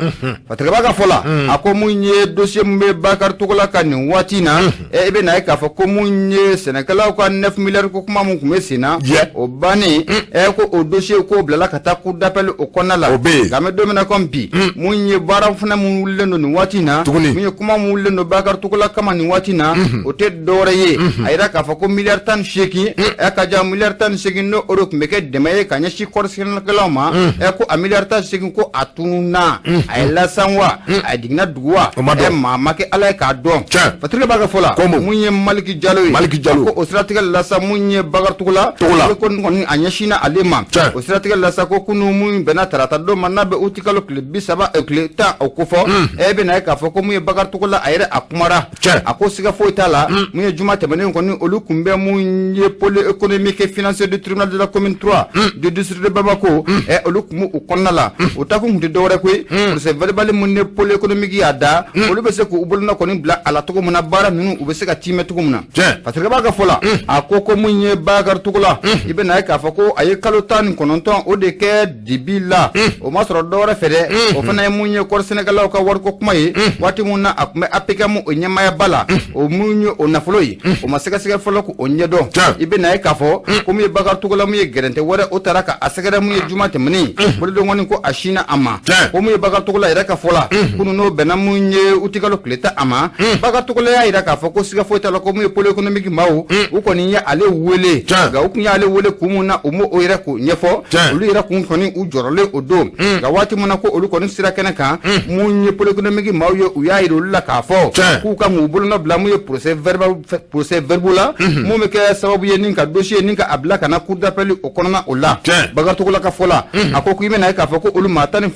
Fasirikɛ b'a ka fɔ la. A ko mun ye dossier mun bɛ Bakari Togola ka nin waati in na, ɛ, i bɛ na ye k'a fɔ ko mun ye sɛnɛkɛlaw ka 9 milliards ko kuma mun tun bɛ sen na. O bannen, ɛ, ko o dossier k'o bilala ka taa cour d'appel o kɔnɔna la. O bɛ yen. Nka an bɛ don min na komi bi, mun ye baara fana mun wulilen don nin waati in na. Tuguni. Mun ye kuma mun wulilen don Bakari Togola kama nin waati in na, o tɛ dɔwɛrɛ ye. A yira k'a fɔ ko miliyari 18, ɛ, ka ja miliyari 18 n'o o de tun bɛ kɛ dɛmɛ ye ka ɲɛsin kɔɔri sɛnɛkɛlaw ma. Ɛ, ko a miliyari 18 ko a tununna. A ye lasan wa, a jiginna dugu wa? O ma dɔn. Ɛ, maa ma kɛ Ala ye k'a dɔn. Fasirikɛ b'a ka fɔ la. Comme. Mun ye Maliki Jalo ye. Maliki Jalo. A ko o siratigɛ la sa, mun ye Bakari Togola. Togola. Ko nin kɔni a ɲɛsinna ale ma. O siratigɛ la sa, ko kunun mun bɛnna tarata don ma, n'a bɛ uti kalo tile 30, tile 10 o kofɔ, e bɛ na ye k'a fɔ ko mun ye Bakari Togola, a yɛrɛ a kumara. A ko siga foyi t'a la, mun ye juma tɛmɛnen kɔni, olu tun bɛ mun ye pôle économique et financier du tribunal de la commune 3 du district de Bamako, ɛ, olu tun b'u kɔnɔna la. O takun tun tɛ dɔwɛrɛ koyi, procès verbal mun ne pôle économique y'a da, olu bɛ se k'u bolonɔ kɔni bila a la cogo min na, baara ninnu u bɛ se ka tiimɛ cogo min na. Fasirikɛ b'a ka fɔ la, a ko ko mun ye Bakari Togola, i bɛ na ye k'a fɔ ko a ye kalo 19 o de kɛ dibi la. O ma sɔrɔ dɔwɛrɛ fɛ dɛ, o fana ye mun ye kɔɔri sɛnɛkɛlaw ka wariko kuma ye. Waati mun na a tun bɛ APCAM o ɲɛmaayaba la, o mun ye o nafolo ye, o ma sɛgɛsɛgɛ fɔlɔ k'o ɲɛdɔn. I bɛ na ye k'a fɔ ko mun ye Bakari Togola, mun ye gɛrɛntɛ wɛrɛ o taara ka a sɛgɛrɛ mun ye juma tɛmɛnen, bolodenkɔni ko a sinna a ma. Ko mun ye Bakari Togola yɛrɛ ka fɔ la, kunun n'o bɛnna mun ye utikalo tile 10 a ma, Bakari Togola y'a yira k'a fɔ ko siga foyi t'a la ko mun ye pôle économique maaw, u kɔni ye ale wele. Nka u tun y'ale wele kun mun na, u m'o yɛrɛ k'o ɲɛfɔ. fɔ olu yɛrɛ kun kɔni u jɔrɔlen o don. Nka waati min na ko olu kɔni sira kɛnɛ kan, mun ye pôle économique maaw ye, u y'a yira olu la k'a fɔ k'u ka k'u bolonɔ bila mun ye procès verbal la, mun bɛ kɛ sababu ye ni ka dossier ni ka a bila ka na cour d'appel o kɔnɔna o la. Bakari Togola ka fɔ la, a ko k'i bɛna ye k'a fɔ ko olu maa 12,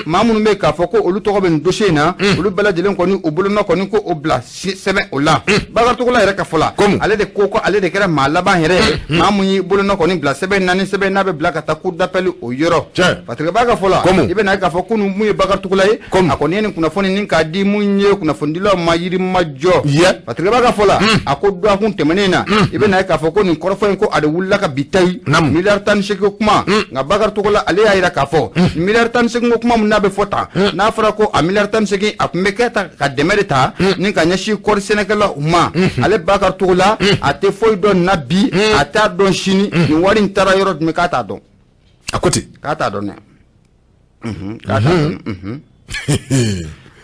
maa minnu bɛ k'a fɔ ko olu tɔgɔ bɛ nin dossier in na, olu bɛɛ lajɛlen kɔni u bolonɔ kɔni ko o bila sɛbɛn o la. Bakari Togola yɛrɛ ka fɔ la, ale de ko ale de kɛra maa laban yɛrɛ ye, maa mun y'i bolonɔ kɔni bila sɛbɛn na, ni sɛbɛn n'a bɛ bila ka taa cour d'appel o yɔrɔ. Patrick Ba ka fɔ la, i bɛna ye k'a fɔ kunun mun ye Bakari Togola ye, a kɔni ye nin kunnafoni nin k'a di mun ye kunnafonidilaw ma Yirimajɔ. Patrick Ba ka fɔ la, a ko dɔgɔkun tɛmɛnen na, i bɛna ye k'a fɔ ko nin kɔrɔfɔ in ko a de wulila ka bi ta ye miliyari 18 kuma. Nka Bakari Togola ale y'a jira k'a fɔ miliyari 18 kuma mun n'a bɛ fɔ tan, n'a fɔra ko a miliyari 18 a tun bɛ kɛ ta ka dɛmɛ de ta ni ka ɲɛsin kɔɔri sɛnɛkɛlaw ma, ale Bakari Togola a tɛ foyi dɔn nin na bi, a t'a dɔn sini. Nin wari in taara yɔrɔ jumɛn, k'a t'a dɔn. A ko ten. K'a t'a dɔn dɛ, k'a t'a dɔn.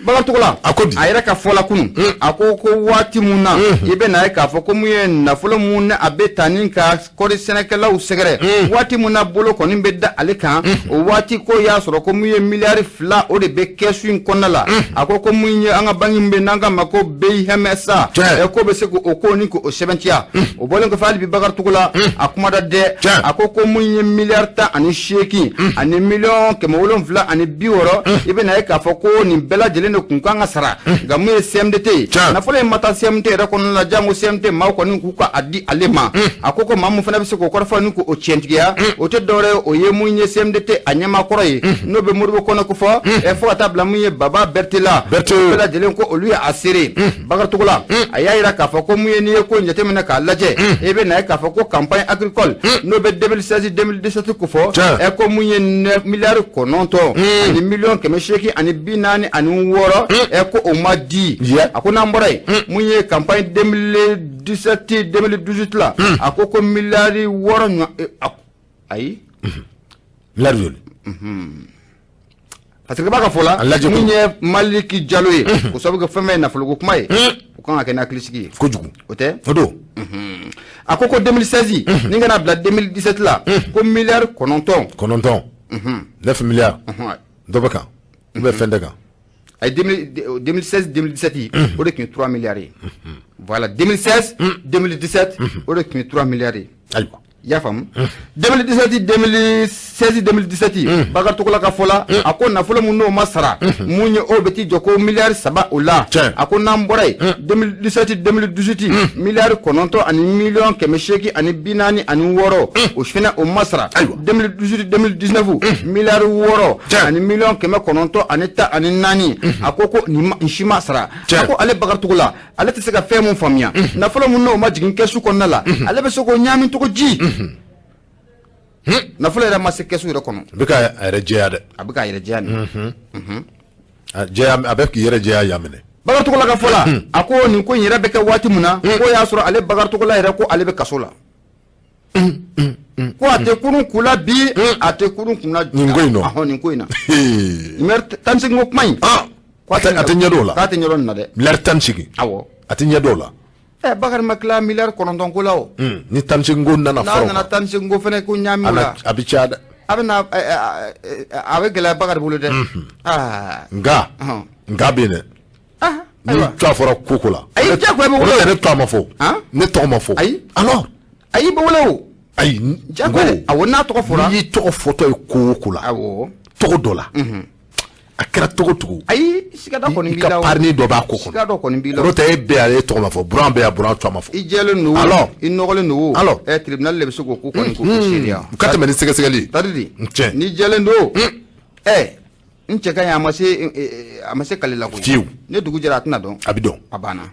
Bakari Togola a ko di? A yɛrɛ ka fɔ la kunun, a ko ko waati mun na i bɛ na ye k'a fɔ ko mun ye nafolo mun ni a bɛ ta ni ka kɔɔri sɛnɛkɛlaw sɛgɛrɛ, waati mun na bolo kɔni bɛ da ale kan, o waati ko y'a sɔrɔ ko mun ye miliyari 2 o de bɛ kɛsu in kɔnɔna la. A ko ko mun ye an ka banki min bɛ n'an k'a ma ko BIMSA, ko bɛ se k'o ko ni k'o sɛbɛntiya. O bɔlen kɔfɛ, hali bi Bakari Togola a kumada dɛ, a ko ko mun ye miliyari 18 ani miliyɔn 760, i bɛ na ye k'a fɔ ko nin bɛɛ lajɛlen de kun kan ka sara. Nka mun ye CMDT ye, nafolo in ma taa CMDT yɛrɛ kɔnɔna la, jango CMDT maaw kɔni k'u ka a di ale ma. A ko ko maa mun fana bɛ se k'o kɔrɔfɔ ni k'o tiɲɛtigiya, o tɛ dɔwɛrɛ ye, o ye mun ye CMDT a ɲɛmaa kɔrɔ ye, n'o bɛ Modibo Kɔnɛ ko fɔ, fo ka taa bila mun ye Baba Berete la, bɛɛ lajɛlen ko olu ye a seere. Bakari Togola a y'a jira k'a fɔ ko mun ye, n'i ye ko in jateminɛ k'a lajɛ, i bɛ na ye k'a fɔ ko campagne agricole n'o bɛ 2016 2017 ko fɔ, ko mun ye miliyari 9 ani miliyɔn 846, ko o ma di. A ko n'an bɔra yen, mun ye campagne 2017 2018 la, a ko ko miliyari 6 ɲɔ, ayi. Miliyari joli? Parce que b'a ka fɔ la, mun ye Maliki Jalo ye, o sababu kɛ fɛn fɛn ye nafoloko kuma ye, o kan ka kɛ ni hakilisigi ye. Kojugu. O tɛ? O don. A ko ko 2016 ni kana bila 2017 la, ko miliyari 9. 9, 9 milliards. Dɔ bɛ kan ou bien fɛn tɛ kan? Ayi, 2016 2017 o de tun ye 3 milliards ye. Voilà, 2016 2017 o de tun ye 3 milliards ye. Ayiwa. I y'a faamu, 2017 2016 2017, Bakari Togola ka fɔ la, a ko nafolo mun n'o ma sara, mun ye o bɛ t'i jɔ ko miliyari 3 o la. A ko n'an bɔra yen, 2017 2018, miliyari 9 ani miliyɔn 846, o fana o ma sara. 2018 2019, miliyari 6 ani miliyɔn 914, a ko ko nin si ma sara. A ko ale Bakari Togola, ale tɛ se ka fɛn mun faamuya, nafolo mun n'o ma jigin kɛsu kɔnɔna la, ale bɛ se k'o ɲaami cogo ji? Nafolo yɛrɛ ma se kɛsu yɛrɛ kɔnɔ. A bɛ ka a yɛrɛ jɛya dɛ. A bɛ k'a yɛrɛ jɛya nin. A jɛya, a bɛ k'i yɛrɛ jɛya yan minɛ. Bakari Togola ka fɔ la, a ko nin ko in yɛrɛ bɛ kɛ waati min na, ko y'a sɔrɔ ale Bakari Togola yɛrɛ ko ale bɛ kaso la, ko a tɛ kurun kun la bi, a tɛ kurun kun la. Nin ko in nɔ. Ɔhɔn, nin ko in na, miliyari 18 ko kuma in. A tɛ ɲɛ dɔw la. K'a tɛ ɲɛ dɔn nin na dɛ. Miliyari 18. Awɔ. A tɛ ɲɛ dɔw la. Bakari ma tila miliyari 9 ko la o. Ni 18 ko nana fara o kan, n'a nana 18 ko fɛnɛ ko ɲaami o la, a bɛ caya dɛ. A bɛ na, a bɛ gɛlɛya Bakari bolo dɛ. Nka nka bɛ yen dɛ. Ni tɔgɔ fɔra ko ko la. Ayi, diyagoya bɛ wele o. Ne tɔgɔ ma fɔ. Ne tɔgɔ ma fɔ. Ayi. Alors. Ayi, bɛ wele o. Ayi. Diyagoya, awɔ, n'a tɔgɔ fɔra. N'i tɔgɔ fɔtɔ ye ko o ko la. Awɔ. Tɔgɔ dɔ la. A kɛra cogo cogo. Ayi, siga dɔ kɔni b'i la o. I ka parni dɔ b'a ko kɔnɔ. Siga dɔ kɔni b'i la. N'o tɛ e bɛ yan, e tɔgɔ ma fɔ, Buran bɛ yan, Buran tɔgɔ ma fɔ. I jɛlen don o. Alors. I nɔgɔlen don o. Alors. Tribunal de bɛ se k'o ko kɔni k'o seereya. Ka tɛmɛ ni sɛgɛsɛgɛli ye. Tadidi. Tiɲɛ. N'i jɛlen don. N cɛ ka ɲi, a ma se, a ma se kale la koyi. Fiyewu. Ne dugu jɛra, a tɛna dɔn. A bɛ dɔn. A banna.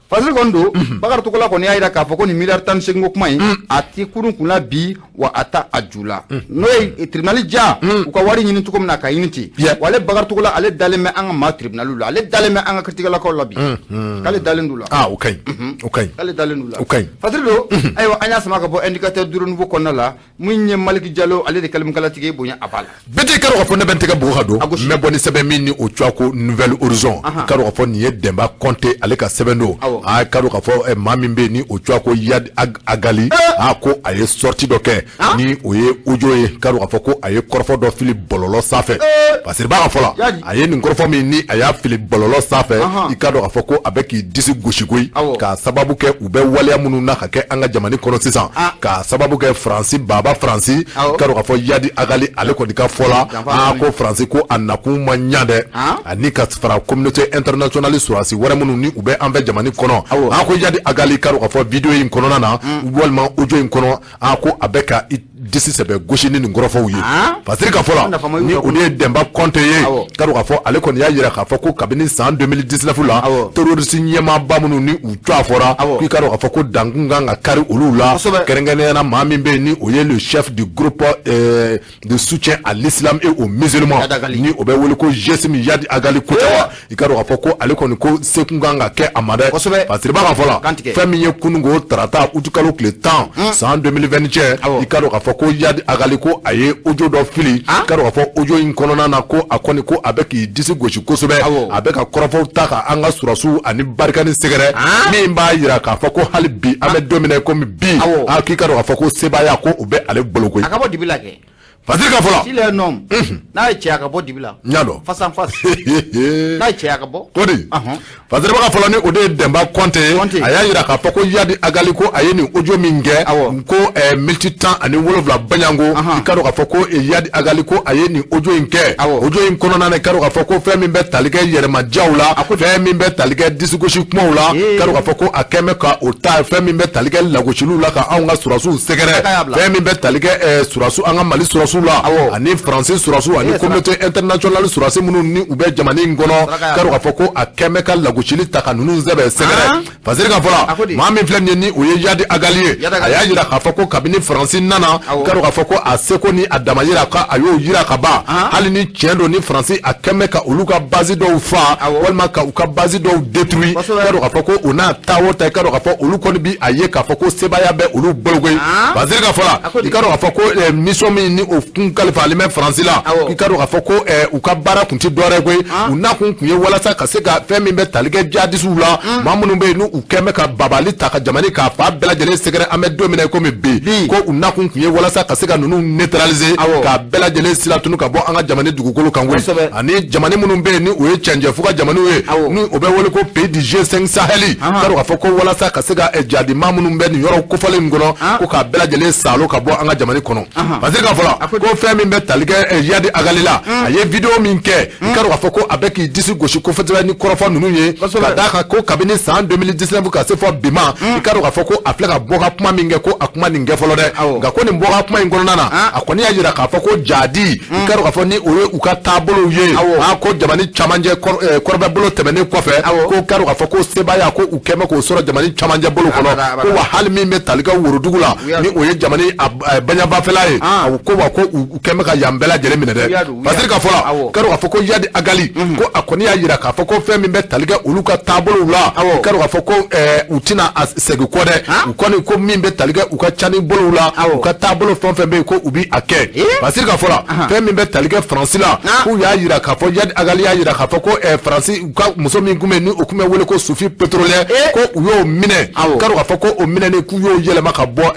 Fasiri kɔni don, Bakari Togola kɔni y'a jira k'a fɔ ko nin miliyari 18 ko kuma in, a ti kurun kunna bi, wa a ta a ju la. N'o ye tribunal ja, u ka wari ɲini cogo min na, ka ɲini ten. Wa ale Bakari Togola, ale dalen bɛ an ka maa tribunal la, ale dalen bɛ an ka kiiritigɛlakaw la bi. K'ale dalen d'u la. Ah, o ka ɲi. O ka ɲi. K'ale dalen d'u la. O ka ɲi. Fasiri don, ayiwa, an y'a sama ka bɔ Indicateur du Renouveau kɔnɔna la. Mun ye Maliki Jalo, ale de kalimakalatigi bonya a b'a la. Bɛɛ k'a dɔn k'a fɔ ne bɛ n tɛgɛ bugɔ ka don, n bɛ bɔ ni sɛbɛn min ni o tɔgɔ ko Nouvel Horizon. K'a dɔn k'a fɔ nin ye Denba Kɔnte ale ka sɛbɛn don. A ka dɔn k'a fɔ maa min bɛ yen ni o tɔgɔ ko Iyad Ag Ghali, a ko a ye sortie dɔ kɛ ni o ye audio ye, ka dɔn k'a fɔ ko a ye kɔrɔfɔ dɔ fili bɔlɔlɔ sanfɛ. Fasiriba ka fɔ la, a ye nin kɔrɔfɔ min ni a y'a fili bɔlɔlɔ sanfɛ, i ka dɔn k'a fɔ ko a bɛ k'i disi gosi koyi, k'a sababu kɛ u bɛ waleya minnu na ka kɛ an ka jamana kɔnɔ sisan, k'a sababu kɛ Faransi, baba Faransi. Ka dɔn k'a fɔ Iyad Ag Ghali ale kɔni ka fɔ la, aa ko Faransi ko a nakun ma ɲa dɛ, ani ka fara communauté internationale sɔrɔdasi wɛrɛ minnu ni u bɛ an fɛ jamana kɔnɔ. A ko Iyad Ag Ghali, ka dɔn k'a fɔ vidéo in kɔnɔna na walima audio in kɔnɔ, a ko a bɛ ka disi sɛbɛ gosi ni nin kɔrɔfɔw ye. Fasiri ka fɔ la, ni o de ye Demba Kɔnte ye, ka dɔn k'a fɔ ale kɔni y'a jira k'a fɔ ko kabini san 2019 la, terroriste ɲɛmaaba minnu ni u tɔgɔ fɔra, k'i ka dɔn k'a fɔ ko dankun kan ka kari olu la, kɛrɛnkɛrɛnnenya la maa min bɛ yen ni o ye le chef du groupe de soutien à l'islam et aux musulmans, ni o bɛ wele ko GSIM, Iyad Ag Ghali Kocawa. I ka dɔn k'a fɔ ko ale kɔni ko sekun kan ka kɛ a ma dɛ. Fasiriba ka fɔ la, fɛn min ye kununko tarata utikalo tile 10 san 2020, i ka dɔn k'a fɔ ko Iyad Ag Ghali ko a ye audio dɔ fili. I ka dɔn k'a fɔ audio in kɔnɔna na, ko a kɔni ko a bɛ k'i disi gosi kosɛbɛ, a bɛ ka kɔrɔfɔw ta ka an ka sɔrɔdasiw ani Barkhane sɛgɛrɛ, min b'a jira k'a fɔ ko hali bi an bɛ don min na komi bi, a k'i ka dɔn k'a fɔ ko sebaaya ko o bɛ ale bolo koyi. A ka bɔ dibi la kɛ. Fasiri ka fɔ la. S'il est un homme, n'a ye cɛ, a ka bɔ dibi la. N y'a dɔn. Face en face. N'a ye cɛ, a ka bɔ. Ko di? Fasiriba ka fɔ la, ni o de ye Demba Kɔnte ye, a y'a jira k'a fɔ ko Iyad Ag Ghali ko a ye nin audio min kɛ, ko miniti 17 baɲanko, i ka dɔn k'a fɔ ko Iyad Ag Ghali ko a ye nin audio in kɛ. Audio in kɔnɔna na, i ka dɔn k'a fɔ ko fɛn min bɛ tali kɛ yɛrɛmajaw la, fɛn min bɛ tali kɛ disigosi kumaw la, i ka dɔn k'a fɔ ko a kɛn bɛ ka o ta, fɛn min bɛ tali kɛ lagosiliw la ka anw ka sɔrɔdasiw sɛgɛrɛ, fɛn min bɛ tali kɛ sɔrɔdasiw, an ka Mali sɔrɔdasiw la, ani Faransi sɔrɔdasiw, ani communauté internationale sɔrɔdasi minnu ni u bɛ jamana in kɔnɔ, ka dɔn k'a fɔ ko a kɛn bɛ ka lagosili ta ka ninnu sɛbɛ sɛgɛrɛ. Fasiri ka fɔ la, maa min filɛ nin ye ni o ye Iyad Ag Ghali ye, a y'a jira k'a fɔ ko kabini Faransi nana, ka dɔn k'a fɔ ko a seko ni a damayira ka a y'o jira ka ban. Hali ni tiɲɛ don ni Faransi a kɛn bɛ ka olu ka base dɔw fa walima ka u ka base dɔw détruire, ka dɔn k'a fɔ ko o n'a ta o ta, i ka dɔn k'a fɔ olu kɔni bi a ye k'a fɔ ko sebaaya bɛ olu bolo koyi. Fasiri ka fɔ la, i ka dɔn k'a fɔ ko mission min ni o kun kalifalen bɛ Faransi la, i ka dɔn k'a fɔ ko u ka baara kun tɛ dɔwɛrɛ koyi, u nakun kun ye walasa ka se ka fɛn min bɛ tali kɛ jihadisiw la, maa minnu bɛ yen n'u kɛn bɛ ka babali ta ka jamana k'a fa bɛɛ lajɛlen sɛgɛrɛ an bɛ don min na komi bi, ko u nakun kun ye walasa ka se ka ninnu neutraliser, k'a bɛɛ lajɛlen sira tunu ka bɔ an ka jamana dugukolo kan koyi, ani jamana minnu bɛ yen ni o ye cɛncɛnfuga jamanaw ye, ni o bɛ wele ko pays du G5 Sahel, ka dɔn k'a fɔ ko walasa ka se ka jihadima minnu bɛ nin yɔrɔ kofɔlen in kɔnɔ, ko k'a bɛɛ lajɛlen saalo ka bɔ an ka jamana kɔnɔ. Parce que k'a fɔ la ko fɛn min bɛ tali kɛ Iyad Ag Ghali la, a ye vidéo min kɛ, i ka dɔn k'a fɔ ko a bɛ k'i disi gosi kosɛbɛ ni kɔrɔfɔ ninnu ye, ka d'a kan ko kabini san 2019 ka se fɔ bi ma, i ka dɔn k'a fɔ ko a filɛ ka bɔ ka kuma min kɛ, ko a kuma nin kɛ fɔlɔ dɛ. Nka ko nin bɔ ka kuma in kɔnɔna na, a kɔni y'a jira k'a fɔ ko jadi, i ka dɔn k'a fɔ ni o ye u ka taabolow ye, a ko jamana camancɛ kɔrɔbɛ bolo tɛmɛnen kɔfɛ, ko ka dɔn k'a fɔ ko sebaaya ko u kɛn bɛ k'o sɔrɔ jamana camancɛ bolo kɔnɔ, ko wa hali min bɛ tali kɛ worodugu la, ni o ye jamana baɲabafɛla ye, ko wa ko u kɛn bɛ ka yan bɛɛ lajɛlen minɛ dɛ. Parce que k'a fɔ la, ka dɔn k'a fɔ ko Iyad Ag Ghali ko a kɔni y'a jira k'a fɔ ko fɛn min bɛ tali kɛ olu ka taabolow la, ka dɔn k'a fɔ ko u tɛna a segin kɔ dɛ. U kɔni ko min bɛ tali kɛ u ka cani bolow la, u ka taabolo fɛn fɛn bɛ yen, ko u bɛ a kɛ. Parce que k'a fɔ la, fɛn min bɛ tali kɛ Faransi la, k'u y'a jira k'a fɔ Iyad Ag Ghali y'a jira k'a fɔ ko Faransi u ka muso min tun bɛ yen ni o tun bɛ wele ko Sophie Pétrolier, ko u y'o minɛ, ka dɔn k'a fɔ ko o minɛni k'u y'o yɛlɛma ka bɔ,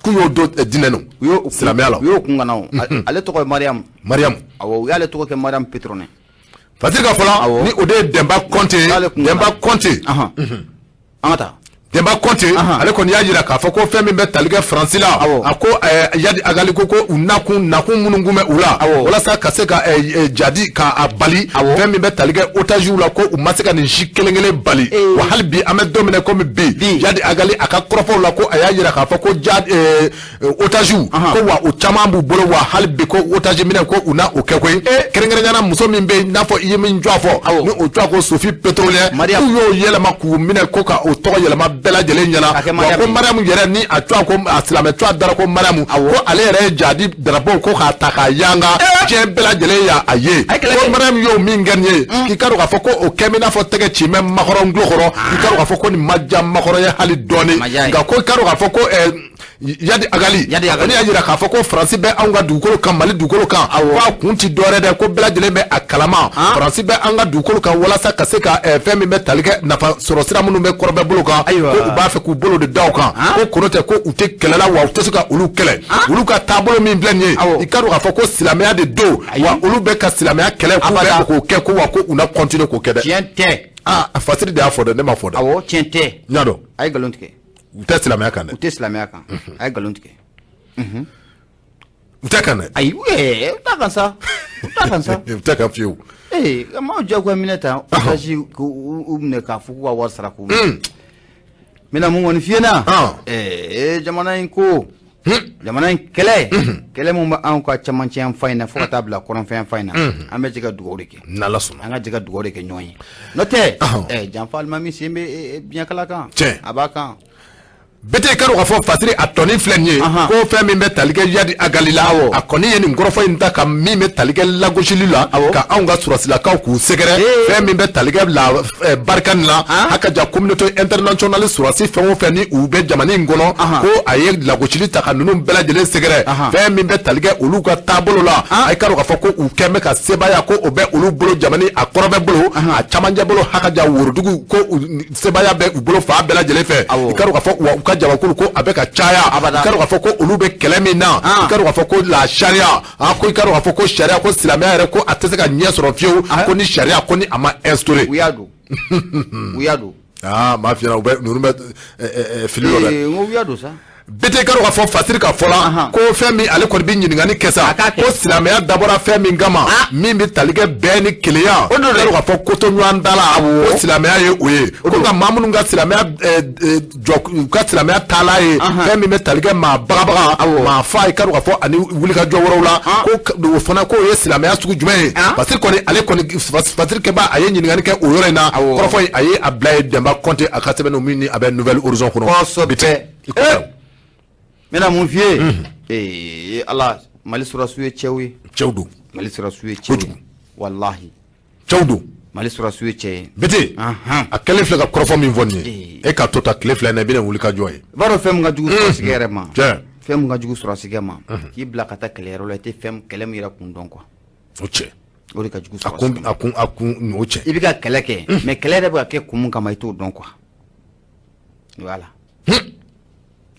k'u y'o don diinɛ nɔ silamɛya la. U y'o kun kana o, ale tɔgɔ ye Mariam. Mariam. Awɔ, u y'ale tɔgɔ kɛ Mariam Pétrone. Parce que k'a fɔ la, ni o de ye Demba Kɔnte ye, Demba Kɔnte. An ka taa. Demba Kɔnte ale kɔni y'a jira k'a fɔ ko fɛn min bɛ tali kɛ Faransi la, a ko Iyad Ag Ghali ko u nakun minnu kun bɛ u la walasa ka se ka jadi k'a bali, fɛn min bɛ tali kɛ otagew la, ko u ma se ka nin si kelen kelen bali. Wa hali bi an bɛ don min na komi bi, Iyad Ag Ghali a ka kɔrɔfɔw la, ko a y'a jira k'a fɔ ko otagew ko wa o caman b'u bolo, wa hali bi ko otage minɛ ko u na o kɛ koyi. Kɛrɛnkɛrɛnnenya la muso min bɛ yen n'a fɔ i ye min jɔ fɔ, ni o tɔgɔ ko Sophie Pétrolier, k'u y'o yɛlɛma k'u minɛ ko ka o tɔgɔ yɛlɛma bɛɛ lajɛlen ɲɛna. Wa ko Mariam yɛrɛ ni a tɔgɔ ko a silamɛ tɔgɔ dara ko Mariam, ko ale yɛrɛ ye jadi drapeau ko k'a ta k'a yanga diɲɛ bɛɛ lajɛlen y'a ye, ko Mariam y'o min kɛ nin ye, k'i ka dɔn k'a fɔ ko o kɛ bɛ n'a fɔ tɛgɛ ci bɛ Macron tulo kɔrɔ. I ka dɔn k'a fɔ ko nin ma diya Macron ye hali dɔɔni. Nka ko i ka dɔn k'a fɔ ko Iyad Ag Ghali. Iyad Ag Ghali. A kɔni y'a jira k'a fɔ ko Faransi bɛ anw ka dugukolo kan, Mali dugukolo kan, ko a kun ti dɔwɛrɛ dɛ, ko bɛɛ lajɛlen bɛ a kalama. Faransi bɛ an ka dugukolo kan walasa ka se ka fɛn min bɛ tali kɛ nafa sɔrɔ sira minnu bɛ kɔrɔbɛ bolo kan, ko u b'a fɛ k'u bolo de da o kan, ko kɔnɔ tɛ ko u tɛ kɛlɛ la, wa u tɛ se ka olu kɛlɛ. Olu ka taabolo min filɛ nin ye, i ka dɔn k'a fɔ ko silamɛya de don, wa olu bɛ ka silamɛya kɛlɛ, k'u bɛ k'o kɛ, ko wa ko u na continuer k'o kɛ dɛ. Tiɲɛ tɛ. Aa, Fasiri de y'a fɔ dɛ, ne ma fɔ dɛ. Awɔ, tiɲɛ tɛ. N y'a dɔn. A ye nkalon tigɛ. U tɛ silamɛya kan dɛ. U tɛ silamɛya kan, a ye nkalon tigɛ. U tɛ kan dɛ. Ayi, u t'a kan sa, u t'a kan sa. U tɛ kan fiyewu. Ee, maaw jagoya minɛ ta otage k'u minɛ k'a fɔ k'u ka wari sara k'u minɛ. N bɛna mun kɔni f'i ɲɛna, ee, jamana in ko, jamana in kɛlɛ, kɛlɛ mun bɛ anw ka cɛmancɛ yan fan in na fo ka taa bila kɔrɔnfɛ yan fan in na, an bɛ jɛ ka dugawu de kɛ. N'Ala sɔnna. An ka jɛ ka dugawu de kɛ ɲɔgɔn ye, n'o tɛ janfa alimami sen bɛ biɲɛkala kan. Tiɲɛ. A b'a kan. Bete, ka dɔn k'a fɔ Fasiri a tɔni filɛ nin ye, ko fɛn min bɛ tali kɛ Iyad Ag Ghali la, a kɔni ye nin kɔrɔfɔ in ta ka min bɛ tali kɛ lagosili la, ka anw ka sɔrɔsilakaw k'u sɛgɛrɛ, fɛn min bɛ tali kɛ la barika nin la, a ka ja communauté internationale sɔrɔsi fɛn o fɛn ni u bɛ jamana in kɔnɔ, ko a ye lagosili ta ka ninnu bɛɛ lajɛlen sɛgɛrɛ, fɛn min bɛ tali kɛ olu ka taabolo la. A ye ka dɔn k'a fɔ ko u kɛn bɛ ka sebaaya, ko o bɛ olu bolo jamana a kɔrɔbɛ bolo, a camancɛ bolo, haka ja worodugu, ko sebaaya bɛ u bolo fan bɛɛ lajɛlen fɛ. I ka dɔn k'a fɔ wa u ka jamakulu ko a bɛ ka caya. I ka dɔn k'a fɔ ko olu bɛ kɛlɛ min na, i ka dɔn k'a fɔ ko la sariya, ko i ka dɔn k'a fɔ ko sariya, ko silamɛya yɛrɛ, ko a tɛ se ka ɲɛ sɔrɔ fiyewu ko ni sariya ko ni a ma instauré. U y'a don, u y'a don. Aa, maa fiyɛra, u bɛ ninnu bɛ fili dɔ dɛ. N ko u y'a don sa. Bete, ka dɔn k'a fɔ Fasiri ka fɔ la, ko fɛn min ale kɔni bɛ ɲininkali kɛ sa, ko silamɛya dabɔra fɛn min kama, min bɛ tali kɛ bɛn ni kelenya, o ka dɔn k'a fɔ ko to ɲɔgɔn da la, ko silamɛya ye o ye, ko nka maa minnu ka silamɛya jɔ, u ka silamɛya taalan ye fɛn min bɛ tali kɛ maa bagabaga, maa fa, i ka dɔn k'a fɔ ani wulikajɔ wɛrɛw la, ko o fana k'o ye silamɛya sugu jumɛn ye? Fasiri kɔni, ale kɔni Fasiri kɛba, a ye ɲininkali kɛ o yɔrɔ in na. Kɔrɔfɔ in, a ye a bila ye Denba Kɔnte a ka sɛbɛnniw min ni a bɛ Nouvel Horizon kɔnɔ. Kosɛbɛ. N bɛna mun f'i ye? Ee Ala, Mali sɔrɔdasiw ye cɛw ye. Cɛw don. Mali sɔrɔdasiw ye cɛw ye, walahi. Cɛw don. Mali sɔrɔdasiw ye cɛ ye. Bete, a kɛlen filɛ ka kɔrɔfɔ min fɔ nin ye, e ka to ta tile 2 in na, i bɛna wuli ka jɔ ye. I b'a dɔn fɛn min ka jugu sɔrɔdasikɛ yɛrɛ ma? Fɛn min ka jugu sɔrɔdasikɛ ma, k'i bila ka taa kɛlɛyɔrɔ la, i tɛ fɛn kɛlɛ min yɛrɛ kun dɔn quoi. O cɛ. O de ka jugu A kun, a kun, a kun, o cɛ. I bɛ ka kɛlɛ kɛ, mais kɛlɛ yɛrɛ bɛ ka kɛ kun min kama, i t'o dɔn quoi. Voilà.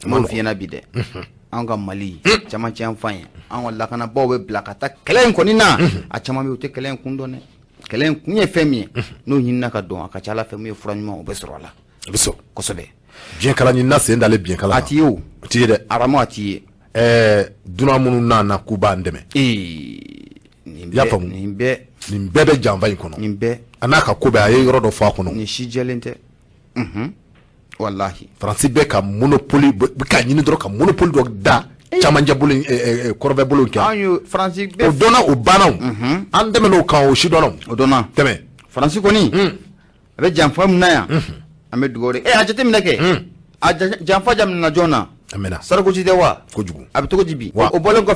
N m'o f'i ɲɛna bi dɛ. Anw ka Mali camancɛ yan fan ye, anw ka lakanabaaw bɛ bila ka taa kɛlɛ in kɔni na, a caman bɛ yen, u tɛ kɛlɛ in kun dɔn dɛ. Kɛlɛ in kun ye fɛn min ye, n'o ɲinina ka dɔn, a ka ca Ala fɛ, mun ye fura ɲuman, o bɛ sɔrɔ a la. A bɛ sɔrɔ. Kosɛbɛ. Biɲɛ kala ɲinina sen dalen biɲɛ kala. A t'i ye o. A t'i ye dɛ. Aramu, a t'i ye. Dunan minnu nana k'u b'an dɛmɛ. Nin I y'a faamu? Nin bɛɛ. Nin bɛɛ bɛ janfa in kɔnɔ. Nin bɛɛ. A n'a ka ko bɛɛ, a ye yɔrɔ dɔ fɔ a kɔnɔ. Nin si jɛlen tɛ. Walahi. Faransi bɛ ka monopole, bɛ ka ɲini dɔrɔn ka monopole dɔ da camancɛ bolo, kɔrɔbɛ bolo kɛ. An y'o Faransi bɛ. O dɔnna, o banna o. An tɛmɛn'o kan, o si dɔnna o. O dɔnna. Tɛmɛ. Faransi kɔni, a bɛ janfa min na yan, an bɛ dugawu de. A jateminɛ kɛ. A janfa daminɛna jɔn na? A mɛnna. Sarkozy tɛ wa? Kojugu. A bɛ cogo di bi? O bɔlen kɔfɛ.